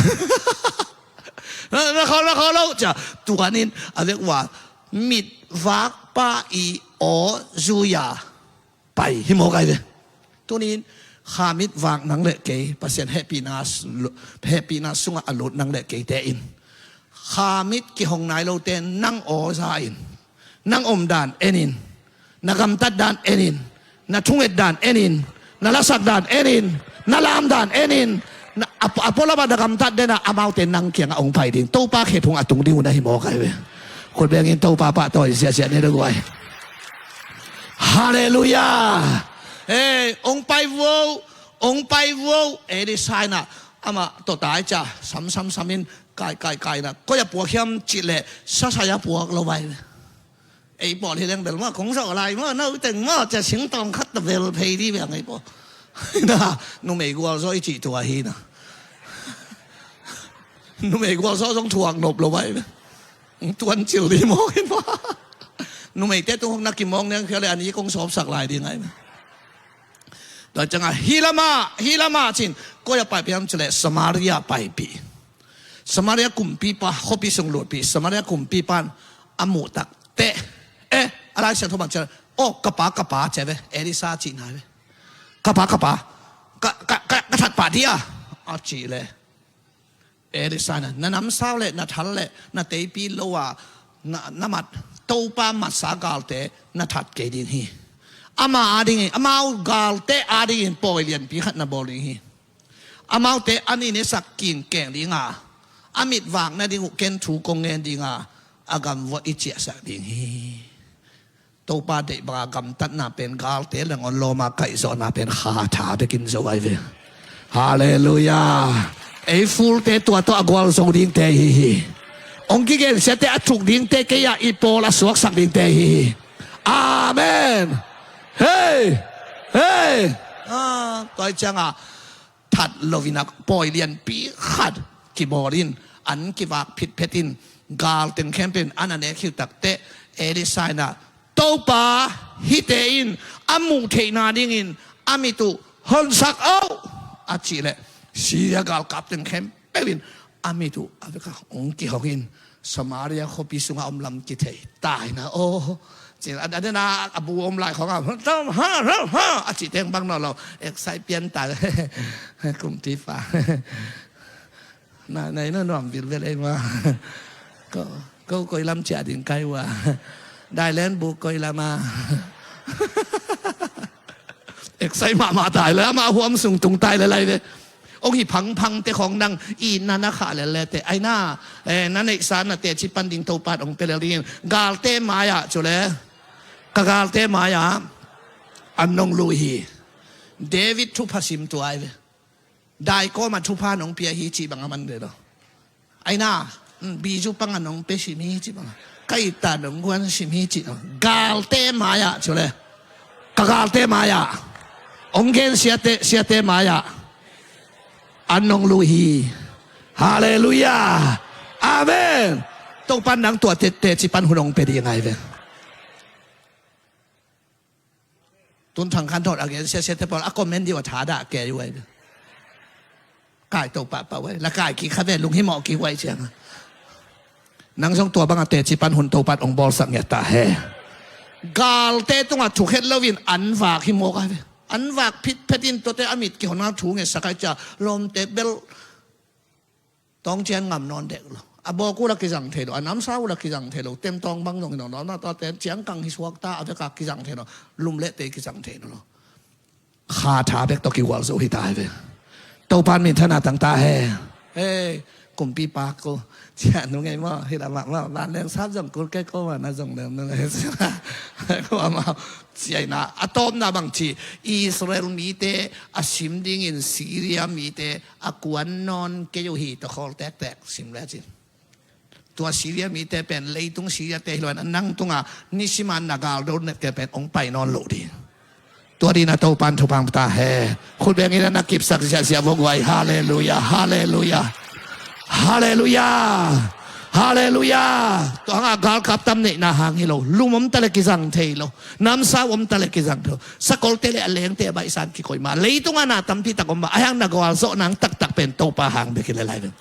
Na, na khawlo, na khawlo cia, tua nin a vek ua mitvakpa i aw zuia pai hi mawk ai ve. Tunin kha mit vak nang le kei Pasian hehpihna, hehpihna sungah a lut nang le keite in kha mit kihong nai lote nang aw za in, nang omdan en in, na gamtat dan en in, na thunget dan en in, na lasak dan en in, na lam dan en in, na a, a pualam ah na gamtat den a amaute nang kiangah hong pai ding. Topa khe phung a tung ding uh na hi mawk ai ve. Khut bengin Topa pahtawi ziahziah ni le guai. Halleluiah. Eh, hong pai vuo, hong pai vuo. Elisa ina, amah tawtai cia sam sam sam in kai kai kai ina, koi a puak hiam cih leh sasai a puak lo vai. Ei pawl hi leng bel maw, kong zawh lai maw, no teng maw, cia singtawng khat ta bel phei di beng ei pawl. Ina, numei gualzawh i cih tua hi ina. Numei gualzawh zong thuak nop lo vai. Tuan cil dih mawk in maw. Numeite tung hong na kimawk niang khia le an i kong sawpsak lai dih ngai. Tua ciangah hi lama, hi lama cin, koi a paipih hiam cih leh Samaria paipih. Samaria kumpipa, khuapi sung lutpih, Samaria kumpipa in a muh tak teh, eh, a Lai Siangtho bang ciang, oh, ka pa, ka pa, cia ve, Elisa cih nai ve. Ka pa, ka pa, ka, ka, ka, ka that pah dih a, a cih leh. Elisa ina, na namsau le na thal le na teipi lo a na, na mat Topa matsa galte na that kei ding hi. Ama adingin, amau galte adingin pawi lianpi khat na bawl ding hi. Amaute an i nesak kingkeng dinga, a mitvak nading uh ken thu kong ngen dinga, a gam vuah i ciahsak ding hi. Topa deih banga gamtatna pen galte le ngon lawma kaihzawhna pen kha tha bekin zo ai ve. Halleluiah. Ei fulte tua tawh a gualzo dingte hi hi. Hong kigensiate a thuk dingte kei ah i pawl a suaksak dingte hi hi. Amen. Hei. Hei. Ah, tua i cianga that lo ina pawi lianpi khat kibawl in, an kivak phitphet in, gal teng khempeuh in an a nek khit tak teh, Elisa ina, Topa, hihte in a muh theihna dingin a mit uh honsak o, a cih leh Syria galkap teng khempeuh in a mit uh a vekah hong kihong in, Samaria khuapi sungah om lam kithei ta ina aw. Cin a, a dena a bu om lai khawngah ha ha ha a cih teng bang nawn lo. Eksai pian ta. Kumpipa. Na, na ina nuam vilvel ei ma. Ko, ko koi lam ciah ding kai ua. Dailen bu koi lama. Eksai mahmah tai le ama huam sung tung tai le lai ve. Hong hi phangphangte khawng nang itna na khah lel le teh, ai na, eh, na neihsa na teci pan ding Topa in hong pia lel dingin, galte mai-ah cu le, ka galte mai-ah an nong lui hi. David thupha sim tua ai ve. Daikawm ah thupha nong pia hi cih bang a man ve lo. Ai na, mm, bizu panga nong pe sim hi cih bang a, ka itta nong guan sim hi cih lo. Galte mai-ah cu le, ka galte mai-ah, hong gen siate, siate mai-ah an nong lui hi. Halleluiah. Amen. Topa in nang tua tete ci pan hun hong pe ding ai ve. Tun thang khan thawt a gen siasiate pawl a comment dih uh a thadah kei uh ai ve. Kai Topa pah uh ai, la kai kik kha ve, lunghimawh kik uh ai ciang a. Nang zong tua bang a teci pan hun Topa in hong bawlsak ngiat ta hen. Galte tungah thukhet loin an vak hi mawk ai ve. An vak phitphet in tuate a mit kihon a thu ngetsak ai cia, lawmte bel tawng cian ngam nawn dek lo. A bawk uh la kizang thei lo, a namsa uh la kizang thei lo, temtawng bang zong hi nawn lo, na tuate ciangkang hi suak ta, a vek a kizang thei lo, lum le tei kizang thei lo. Kha tha bek tawh kigual zo hi ta ai ve. Topa in minthanna tang ta hen. Hei, kumpipa ko, cia nu ngei maw, hi lamah maw, vanleng sap zong kul kei ko, van a zong lem nu ngei. Ko amau, cia ina, a tawpna bang ci, Israel mite a sim dingin Syria mite a kuan nawn kei uh hi, tawh khawl tektek sim le cin. Tua Syria mite pen leitung Syria te hi lo in, a nang tungah nisim a na galdo nete pen hong pai nawn lo ding. Tua ding a Topa in thupha hong pia ta hen. Khut beng in a na kipsak ziahziah vua guai. Halleluiah, halleluiah, halleluiah, halleluiah. Tua hang a galkap tam neihna hang hi lo, lum om ta le kizang thei lo, namsau om ta le kizang thei lo, sakolte le a lengte a baihsa in kikoih mah, leitung a na tampi tak om mah, a hang na gualzawh nang taktak pen Topa hang bek hi le lai ve.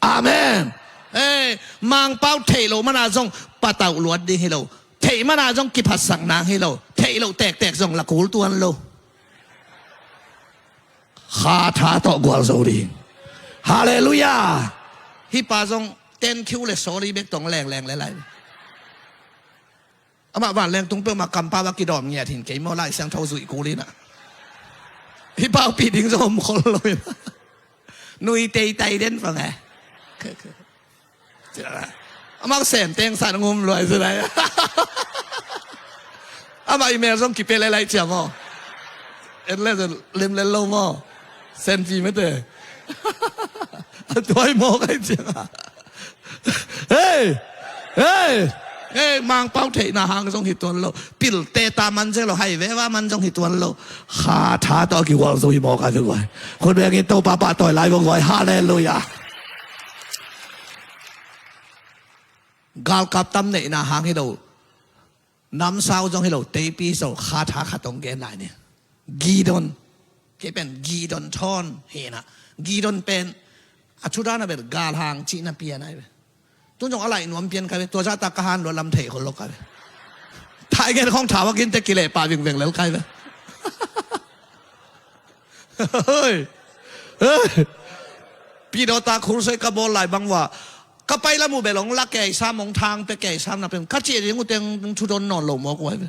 Amen. Ei, Mangpau theih loh mana zong patauh luat ding hi lo. Theih mana zong kiphatsak nang hi lo. Theih loh tektek zong la kul tuan lo. Kha tha tawh gualzo ding. Halleluiah. Hih pa zong thank you le sorry bek tong lengleng le lai. Amah vanleng tung peuhmah kampau a kidawm ngiat hin kei maw, Lai Siangtho zuih kul in ah. Hih paupih ding zong om khol lo in ah. Nui teitai den pang eh. Amah sem teng san ngum luai si lai. Amah email zong kipia lailai cia maw. En le zong lemlel lo maw. Sem ci mete. A tuai maw kai cia. Hei! Hei! Hei, Mangpau theihna hang zong hi tuan lo. Pilte ta man zia lo, hai veva man zong hi tuan lo. Kha tha tawh a kigual zo hi mawk a zia guai. Khut bengin Topa pahtawi lai vong guai. Halleluiah. Galkap tam neihna hang hi lo. Namsau zong hi lo, teipi so, kha tha khat hong gen lai ni. Gideon. Kei pen Gideon thawn hi na. Gideon pen a thu dan a bel galhang cihna pian ai ve. Tun zong a laih nuam pian kai ve. Tua zahta ka han lua lam thei khol lo kai ve. Thai gen khawng thau a kinte kileh pah vingveng lel kai ve. Hei. Hei. Pidawta khulsoi ka bawl lai bang uh a, ka pai lam uh bel hong la kei sam, hong thang pia kei sam na pen ka cih ding uh teng thudon nawn lo mawk uh ai ve.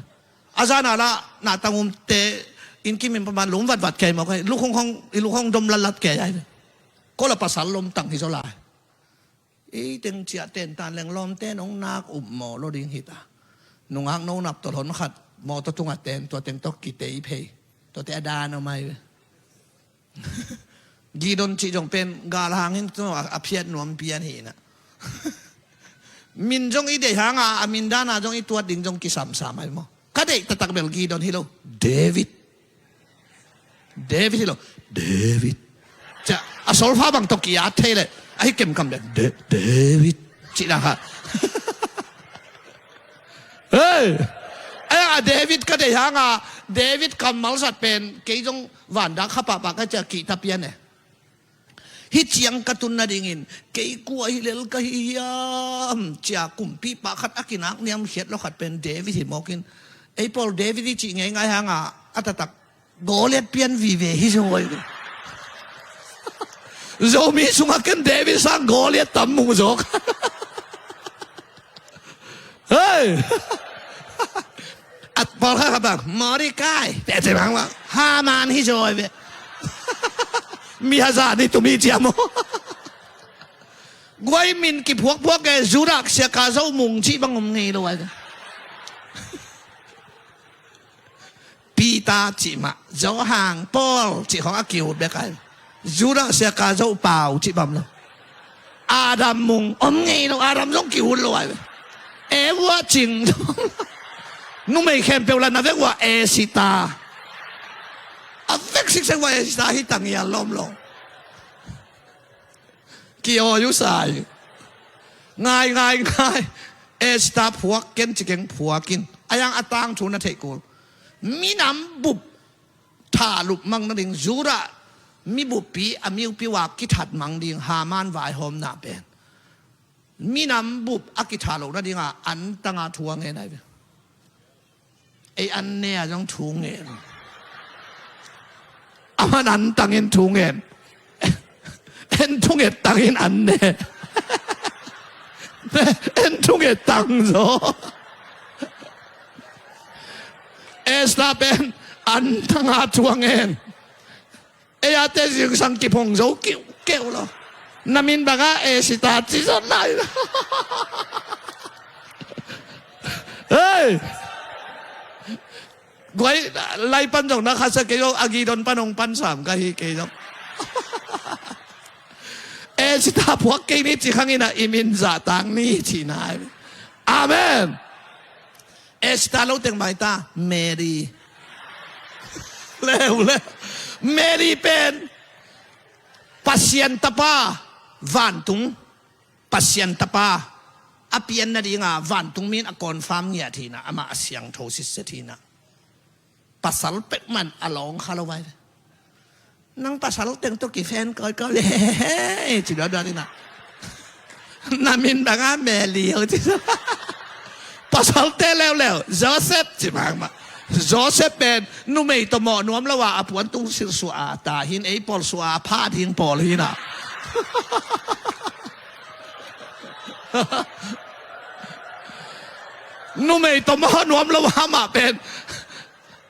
A zan a la na tang umte inn kim in paman lum vatvat kei mawk ai. Lukhong hong, i lukhong dom latlat kei ai ve. Ko la pasal lom tang hi zaw lai. Ei teng ciah tentan leng lawmte nong nak up mawh lo ding hi ta. Nungak no nap tawh hon khat mawtaw tungah ten, tua teng tawh kitei phei. Tuate a dan om ai ve. Gideon cih zong pen galhang in tu a, a phiat nuam pian hi na. Min zong i deih hanga a min dana zong i tuat ding zong kisamsam ai maw. Ka deih taktak bel Gideon hi lo. David. David hi lo. David. Cia, a solfa bang tawh ki-at thei leh ahi kemkam bek. De-, David. Cih dang kha. Hei! Ei, a David ka deih hanga David kammal zat pen kei zong vandak kha pahpah ka cia kihta pian e. Hih ciang ka tun nadingin kei kua hi lel ka hi hiam cia kumpipa khat a kinak niamkhiat lo khat pen David hi mawkin. Ei pawl David i cih ngeingai hanga a taktak Goliat pian vive hi zaw. Zomi sungah ken David sang Goliat tam mu zawk. Hei! A pawlkhat kha bang Mordecai, pehte bang bang Haman hi zaw ve. Mi hazah ni tumi cia maw? Guai min kiphuakphuak e, Judah, Siaka, Zo, Mung cih bang om ngei lo ai. Peter cih mah, Johan, Paul cih khong a kihut bek ai. Judah, Siaka, Zo, Pau cih bang om lo. Adam, Mung om ngei lo, Adam zong kihut lo ai. Eva, Cing. Numei khempeuh lah na vek uh a, Esita. A vek siksek uh a, Esita hi tang hi a lawm lo. Kiaw uh sai. Ngai, ngai, ngai. Esita phuak ken ci keng, phuak in. A yang a tangthu na theih kul. Minam bup thalup mang nading Judah, mibuppi a miupi uh a kithat mang ding Haman vaihawmna pen. Minam bup a kithat loh nading a antanga thu a ngen ai ve. Ei an ne a zong thu ngen. Aman antangin thu ngen. En thunget tangin an ne. En thunget tang zaw. Esther pen antanga thu a ngen. Ei a te zingsang kiphong zo kiukiu lo. Na min banga Esita ci zot lai. Hei! Guai, lai pan zong na khasia kei zong, a Gideon pan hong pan sam ka hi kei zong. Esita phuak kei ni ci khang in a i min zahtang ni ci nai. Amen. Esita lo teng mai ta, Mary. Leu, leu. Mary pen Pasian tapa, vantung Pasian tapa a pian nadinga vantung min a confirm ngiat hi na, amah a siangtho sitset hi na. Pasal pek man a lawng kha lo vai. Nang pasal teng tawh kifen kawikawi le, ci duaduat in a. Na min banga Mary ho ci. Pasalte leuleu Joseph ci mahmah. Joseph pen numei tawh mawh nuam lo a, a puan tung silh suah a, ta hin ei pawl suah a, phat hing pawl hi na. Numei tawh mawh nuam lo a, amah pen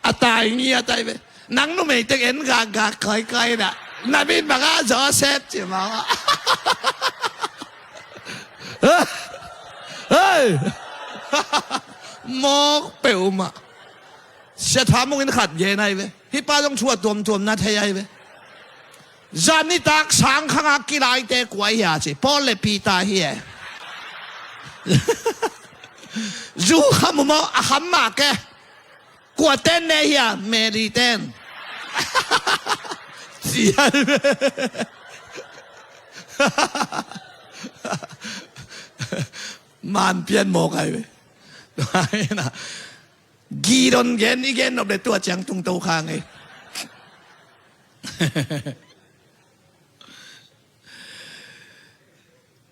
a tai ngi a tai ve. Nang numei teng en gakgak kawikawi na. Na min banga Joseph ci mawk. Hei! Mawk peuhmah. Sia Tha Mung in khat gen ai ve. Hih pa zong thu a tuamtuam na thei ai ve. Zan nitak sang khanga kilaite kua hi a ci. Paul le Peter hi e. Zu kham uh maw, a kham mah ke. Kua ten ne hi a, Mary ten. Ci ai ve. Man pian mawk ai ve. Gideon gen i gen nop le tua ciang tungto kha ngei.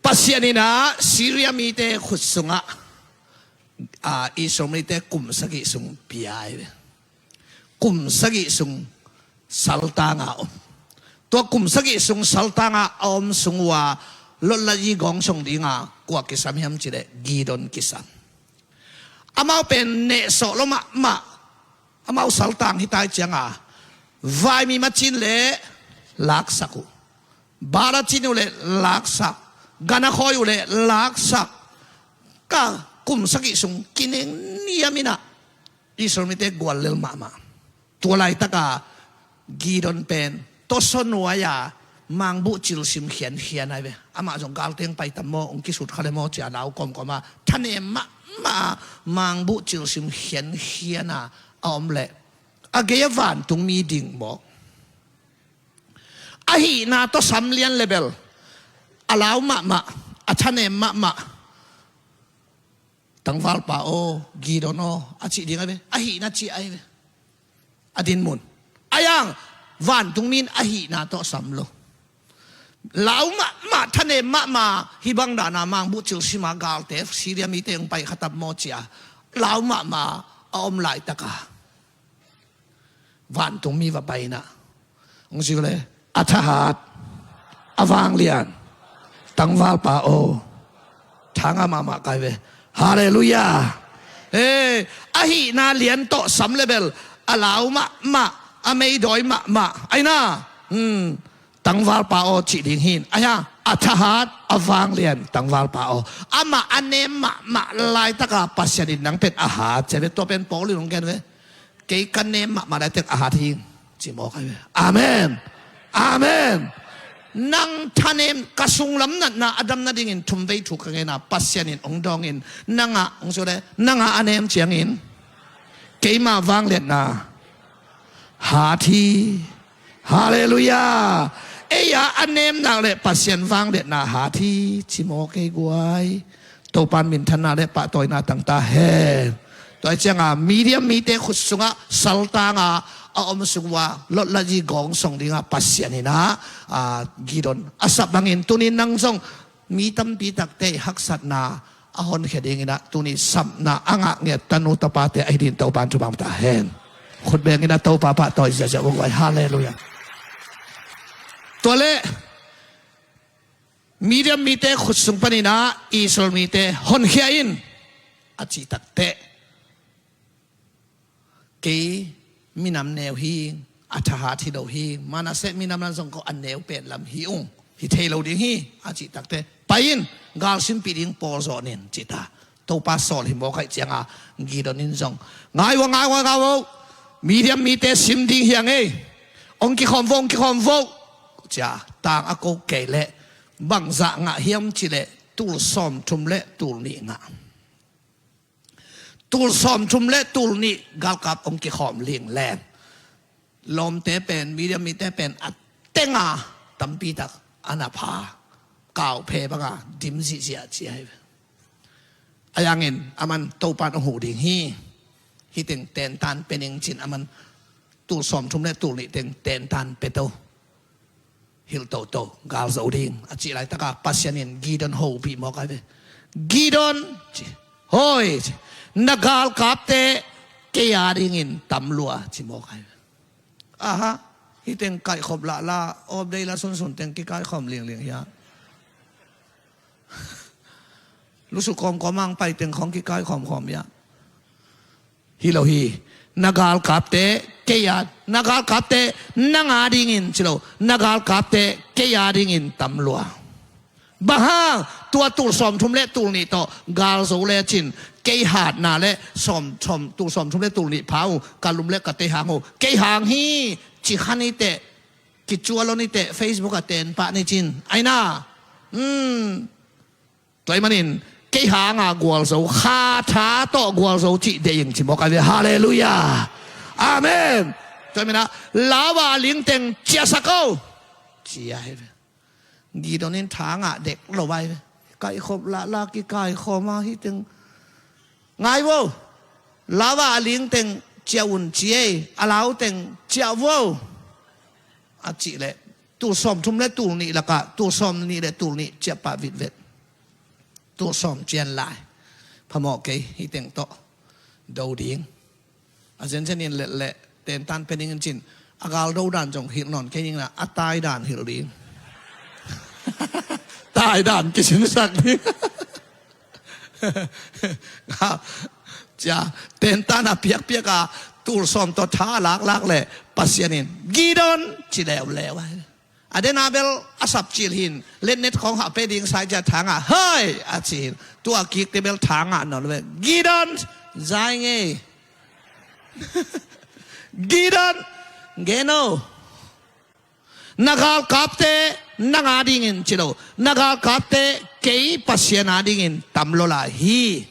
Pasian in a Syria mite khut sungah, a, Israel mite kum sagih sung pia ai ve. Kum sagih sung saltanga om. Tua kum sagih sung saltanga a om sung uh a lotlat i gawngsong dinga kua kisam hiam cileh Gideon kisam. Amau pen nehsawh lo mahmah. Amau saltang hi tai cianga vaimi macin le laksak uh. Bala cin uh le laksak. Gana khawi uh le laksak. Ka kum sagih sung kineng niam in a Israel mite guallel mahmah. Tua laitaka Gideon pen tawsaw nuai-a mangbuh cilsim khiankhian ai ve. Amah zong galteng paitam maw, hong kisut kha le maw cia lau kawmkawma thanem mahmah a mangbuh cilsim khiankhiana a om leh a gei a vantungmi ding mawk. A hihna tawh sam lian le bel a lau mahmah, a thanem mahmah. Tangvalpa aw, Gideon aw, a cih ding ai ve. A hihna cih ai ve. A dinmun. A yang, vantungmi in a hihna tawh sam lo. Lau mahmah, thanem mahmah, hih bang dana mangbuh cilsima galte Syria mite hong pai khatap maw cia lau mahmah a om laitaka vantungmi va paina hong zi le, a thahat, a vanglian, tangvalpa aw, thanga mahmah kai ve. Halleluiah. He, a hihna lian tawh sam le bel a lau mahmah, a meidawi mahmah aina. Hmm. tangvalpa aw cih ding hi. Ahi a, a thahat a vanglian tangvalpa aw. Amah a nem mahmah laitaka Pasian in nang pen a hat ci a ve. Tua pen Paul in hong gen ve. Kei ka nem mahmah laitak a hat hi, ci mawk ahi ve. Amen. Amen. Nang thanem, ka sunglam natna a dam nadingin thumvei thu ka ngenna Pasian in hong dawngin, nangah hong sule, nangah a nem ciangin keima vangliatna hat hi. Halleluiah. Ei-a a nemnak le Pasian vangliatna hat hi, ci mawk ei guai. Topan minthanna le pahtawina tang ta hen. Tua cianga Midian mite khut sungah saltanga a om sung uh a lotlaji gawng song dinga Pasian in a, a, Gideon a sap bangin tunin nang zong mi tampi takte haksatna a honkhia dingin a tuni sapna a ngah ngiat tanu tapate ahi din Topan thupha ta hen. Khut bengin a Topa pahtawi ziahziah vung vai. Halleluiah. Tua le Midian mite khut sung panin a Israel mite honkhia in a cih takteh, kei minam neu hi, a thahat hi lo hi, Manasseh minam lam zong ko a neu pen lam hi ung, hi thei lo ding hi, a cih takteh, pai in, galsimpih ding pawl zawh nin, ci ta. Topa sawl hi mawk aih cianga Gideon in zong, ngai vo, ngai vo, ngai vo, Midian mite sim ding hi a ngei, ong kikhawm vo, ong kikhawm vo, cia tang a ko kei leh bangzah ngah hiam cileh tul sawmthum le tul nih ngah. Tul sawmthum le tul nih galkap ong kikhawm lingleng. Lawmte pen, Midian mite pen a tenga tampitak a na pha, kauphe banga dim zihziah ci ahi ve. A yangin aman Topan ong huh ding hi. Hiteng tentan pe ning cin aman tul sawmthum le tul nih teng tentan pe to. Hilh toto, gal zo ding a cih laitaka Pasian in Gideon hopih mawk ahi ve. Gideon, ci, hoi, ci, na galkapte kei a dingin tam lua, ci mawk ahi ve. Aha, hiteng kaihkhop lahla, awpdei la sunsun teng kikaihkhawm lingling hia. Lusu kawmkawm ang pai teng khong kikaihkhawmkhawm hia. Hi lo hi. Na galkapte kei a, na galkapte nang a dingin ci lo, na galkapte kei a dingin tam lua. Bang hang, tua tul sawmthum le tul nih tawh gal zo lecin kei hatna le sawm, sawm, tul sawmthum le tul nih pha uh, ka lum le ka tei hang uh, kei hang hi, ci kha ni teh, kicual lo ni teh, Facebook ah ten pah ni cin. Aina. Hmm. Tua ahih manin kei hanga gualzo, kha tha tawh gualzo cih deih ing ci mawk ahi ve. Halleluiah. Amen. Tua ahih manin a, lau a ling teng ciahsak o, ci ahi ve. Gideon in tha ngah dek lo ahi ve. Kaikhop lahla kikaikhawm a hiteng ngai vo. Lau a ling teng ciah un ci ei. A lau teng ciah vo, a cih leh tul sawmthum le tul nih lakah tul sawmnih le tul nih ciah pah vitvet. Tul sawm cian lai. Phamawh kei, hiteng tawh do ding. A zenzen in lehleh tentan pe ning in cin, a gal do dan zong hilh nawn kei ning na, a tai dan hilh ding. Tai dan kisinsak ding. Cia, tentan a piakpiak a tul sawm tawh tha laklak leh Pasian in Gideon ci leuleu a. A dena bel a sapcil hin, letnet khawng hah pe ding sai cia tha ngah, hoi, a ci hin. Tua kik te bel tha ngah nawn lo ve. Gideon, zai ngei. Gideon, gen o. Na galkapte nang a dingin ci lo, na galkapte kei Pasian a dingin tam lo lai hi.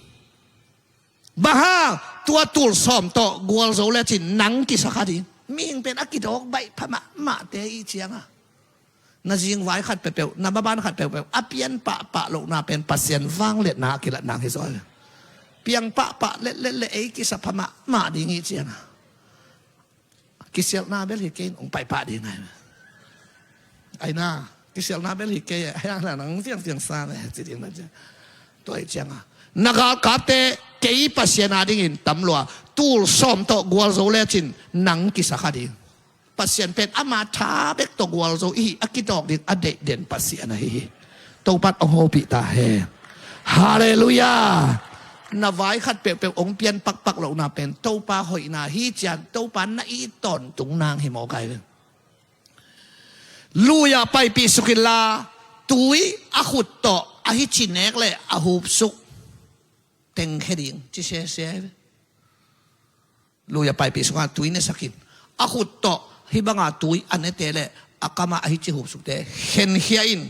Bang hang, tua tul sawm tawh gualzo lecin nang kisa kha ding. Mihing pen a kidawk baih pha mahmahte i cianga, na zingvai khat peuhpeuh, na maban khat peuhpeuh a pian pahpah lohna pen Pasian vangliatna a kilatna hi zaw hi. Piang pahpah letlet le ei kisa pha mahmah ding i cianga, kisialhna bel hi kei in, hong paipah ding ahi. Aina, kisialhna bel hi kei e, aina nang fiangfiang sa ne, ci ding na cia. Tua hi cianga, na galkapte kei Pasian a dingin tam lua, tul sawm tawh gualzo lecin nang kisa kha ding. Pasian pen ama tha bek tawh gualzo ihi, a kidawk ding a deih den Pasian ahi hi. Topan hong hopih ta hen. Halleluiah. Na vai khat peuhpeuh hong pian pakpak lohna pen Topa hoihna hi cian, Topa na it tawntung nang hi mawk ahi ve. Lui-ah paipih suk inla, tui a khut tawh a hici nek le a hupsuk tengkhia ding ci sese. Lui-ah paipih suk a tui nesakin, a khut tawh hih banga tui a nete le a kamah a hici hupsukte khenkhia in.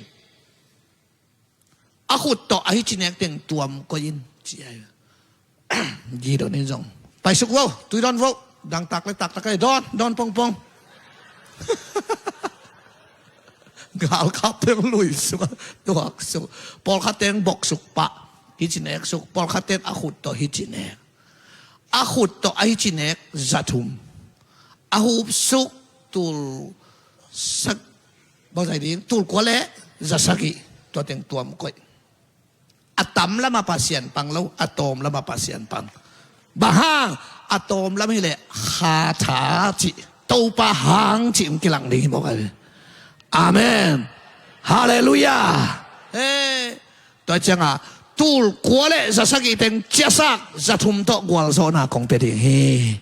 A khut tawh a hici nek teng tuam koih in ci ai. Gideon in zong, paisuk vo, tui dawn vo. Dang tak le taktak ai, dawn dawn pongpong. Galkap teng lui suk a tuak suk. Pawlkhat teng bok suk pah, hici nek suk. Pawlkhat teng a khut tawh hici nek. A khut tawh a hici nek za thum. A hupsuk tul sak, bangzai ding, tul kua le za sagih. Tua teng tuam koih. A tam lama Pasian pang lo, a tawm lama Pasian pang. Bang hang? A tawm lam hileh khatha cih, Topa hang cih hong kilang ding hi mawk a. Amen. Halleluiah. He. Tua cianga tul kua le za sagih teng ciahsak, za thum tawh gualzawhna kong pia ding hi.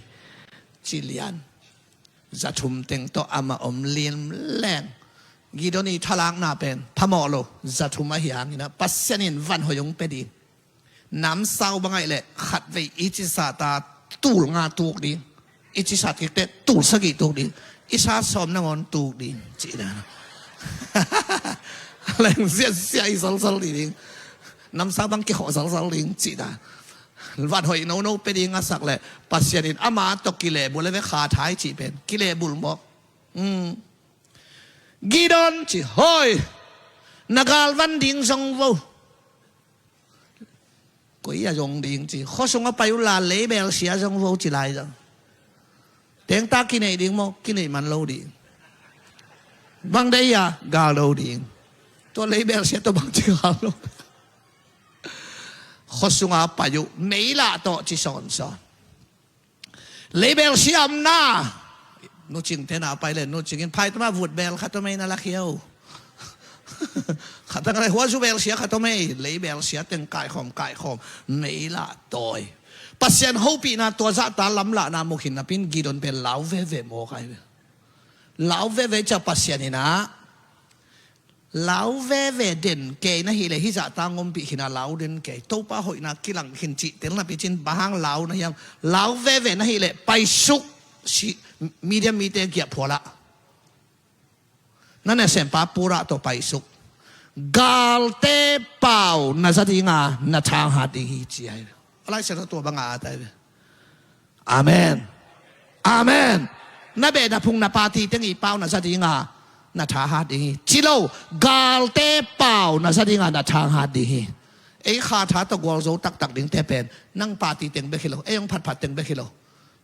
Ci lian. Za thum teng tawh amah om lim leng. Gideon i thalakna pen phamawh lo, za thum ahi hanginah Pasian in van hoih hong pia ding. Namsau bang ahih leh khatvei i cisat a tul nga tuk ding. I cisat kikte tul sagih tuk ding. I sa sawm nangawn tuk ding cihna. Leng ziahziah i zalzal ding. Namsau bang kikhawh zalzal ding cihna. Van hoih nono pia ding a sak leh Pasian in ama tawh kilehbulh a ve, khatha i cih pen kilehbulh mawk. Gideon ci, hoi, na galvan ding zong vo. Koi a zong ding ci, khuasung a pai uhla leibel sia zong vo ci lai zong. Tengta kineih ding maw, kineih man lo ding. Bang deih a gal lo ding. Tua leibel sia tua bang ci gal lo. Khuasunga pai uh, meilah tawh ci sawnsawn. Leibel sia amna. Nucing tena pai le nucing in phaitama vut bel khat om ei na lakhia uh. Khatang le huazu bel sia khat om ei, leibel sia teng kaikhawm kaikhawm, meilah tawi. Pasian hopihna tua zahta lamlahna mukhin napin Gideon pen lau veve mawk ai. Lau veve ca Pasian inah lau veve den kei na hileh hizah tang ompih khin a lau den kei. Topa hoihna kilang khin cih tel napi cin bang hang lau na hiam? Lau veve na hileh paisuk. Midian mite giahphualah na nasempa purah tawh paisuk. Galte pau na za dinga na thanghat ding hi ci ai. A laisian tua banga a tai ve. Amen. Amen. Na beh na phung na pati teng i pau na za dinga na thahat ding hi. Ci lo, galte pau na za dinga na thanghat ding hi. Ei khatha tawh gualzo taktak dingte pen nang pati teng bek hi lo, ei hong phatphat teng bek hi lo.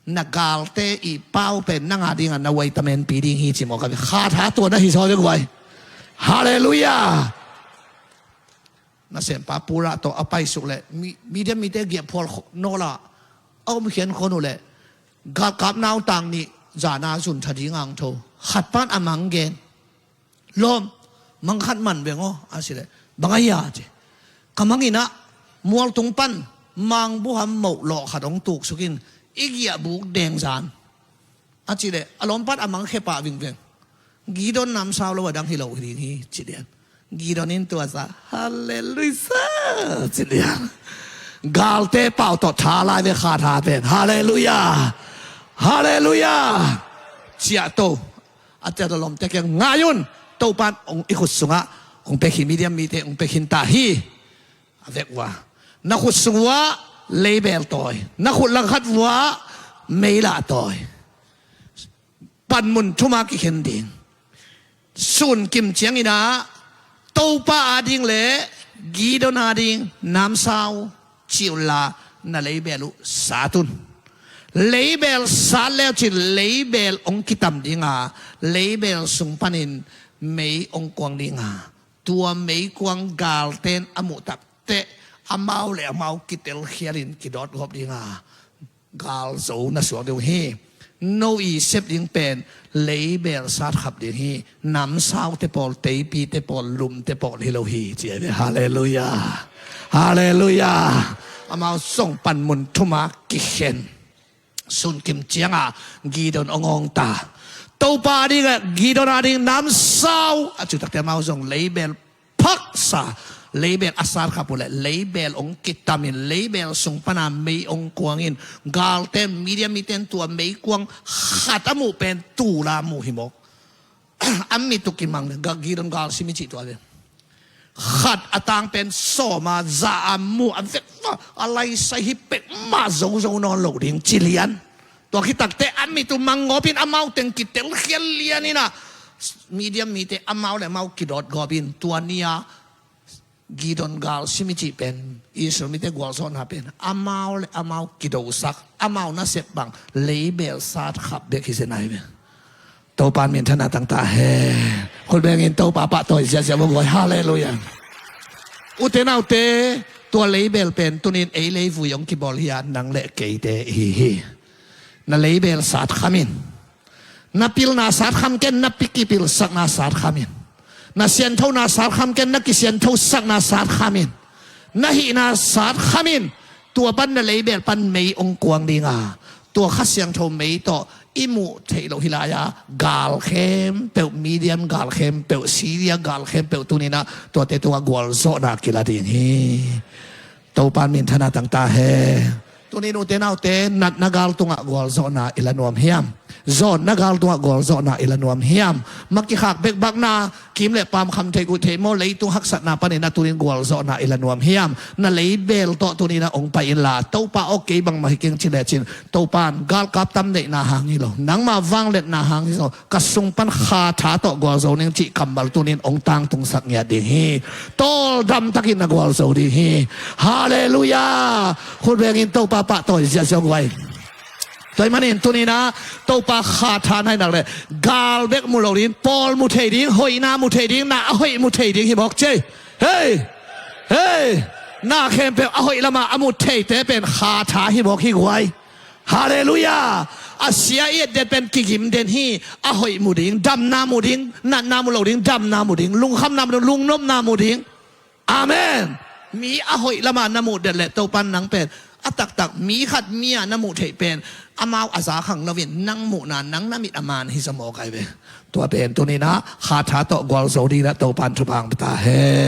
Na galte i pau pen nang a dinga na vitamin pi ding hi ci mawk a ve. Khatha tua na hi zaw ding vai. Halleluiah. Nasempa purah tawh a paisuk leh Midian mite giahphual nawla a om khian khon uh leh galkap nautang nih zana zun tha ding ang tho. Khat pan a mang gen. Lawm, mang khat man veng aw a ci leh, bang a hia ci. Ka mang inah mualtung pan mangbuham moh lawh khat hong tuksuk in i giahbuk deng zan. A ci leh a lawm pan a mang khepah vingveng. Gideon namsau lo a dang hi lo hi ding hi ci lian. Gideon in tua sa, halleluiah ci lian. Galte pau tawh tha lai ve khatha pen. Halleluiah. Halleluiah. Ciah to. A ciah to lawmte kiang ngai un. Topan hong i khut sungah hong pek hi, Midian mite hong pek khin ta hi. A vek uh a, na khut sung uh ah leibel tawi, na khut langkhat uh ah meilah tawi. Panmun thuma kikhen ding. Sunkim cianginah Topa ading le Gideon ading namsau ci unla na leibel uh sat un. Leibel sat leucin leibel hong kitam dinga, leibel sung panin mei hong kuang dinga, tua meikuang galten a muh takteh amau le amau kitelkhialin kidawtgawp dinga galzo na suak ding uh hi. No i sep ding pen leibel satkhap ding hi. Namsaute pawl, teipite pawl, lumte pawl hi lo hi ci a ve. Halleluiah. Halleluiah. Amau zong panmun thuma kikhen. Sunkim cianga Gideon hong awngta. Topa dingah Gideon a ding namsau a, cutakte amau zong leibel phaksa, leibel a satkhap uh leh leibel hong kitamin leibel sung pana mei hong kuangin, galte in, Midian mite in tua meikuang khat a muh pen tula muh hi mawk. A mit uh kimang le, Gideon gal sim i cih tua ve. Khat a tang pen sawm a, za a muh a vek va, a laisai hi pek mah zozo nawn lo ding ci lian. Tua khit takte a mit uh mang gawpin amau teng kitelkhial lian in a, Midian mite amau le amau kidawt gawpin tua ni-a Gideon gal sim i cih pen, Israel mite gualzawhna pen amau le amau kidosak, amau nasep bang leibel satkhap bek hi zen ahi ve. Topa in minthanna tang ta hen. Khut bengin Topa pahtawi ziahziah vua guai. Halleluiah. Ute naute, tua leibel pen tunin ei leivui hong kibawl hi a, nang le keite ihi hi. Na leibel satkham in. Na pilna satkham ken, na pi kipilsakna satkham in. Na sianthona satkham ken, na kisianthosakna satkham in. Na hihna satkham in. Tua pan na leibel pan mei hong kuang ding a, tua Kha Siangtho mei tawh i muh theih loh hi lai-a gal khempeuh, Midian gal khempeuh, Syria gal khempeuh tuninah tuate tungah gualzawhna kila ding hi. Topa in minthanna tang ta hen. Tunin ute naute, natna gal tungah gualzawhna i la nuam hiam? Zawnna gal tungah gualzawhna i la nuam hiam? Makikhak bekbakna, kim le paam, khamtheih guhtheih maw, leitung haksatna paninah tunin gualzawhna i la nuam hiam? Na leibel tawh tuninah hong pai inla, Topa aw, kei bangmah hi keng ci lecin, Topa in galkap tam neihna hang hi lo, nangma vangliatna hang hi lo, ka sung pan Kha Tha tawh gualzo ning cih kammal tunin hong tangtungsak ngiat ding hi. Tawldam takin na gualzo ding hi. Halleluiah. Khut bengin Topa pahtawi ziahziah guai. Tua ahih manin tuninah Topa Kha Tha na hih nak leh gal bek mu lo ding, pawl mu thei ding, hoihna mu thei ding, na a hoih mu thei ding hi mawk cei. Hei! Hei! Na khempeuh a hoih lamah a mu theite pen Kha Tha hi mawk hi guai. Halleluiah. A sia i et den pen kigim den hi. A hoih mu ding, damna mu ding, natna mu lo ding, damna mu ding, lungkhamna mu ding, lungnopna mu ding. Amen. Mi a hoih lamah na muh den leh Topa in nang pen a taktak mi khat mi-a na muh theih pen amau a za khang loin nang muhna, nang na mit a man hi zaw mawk ahi ve. Tua pen tuninah Kha Tha tawh gualzo dinah Topa in thupha hong pia ta hen.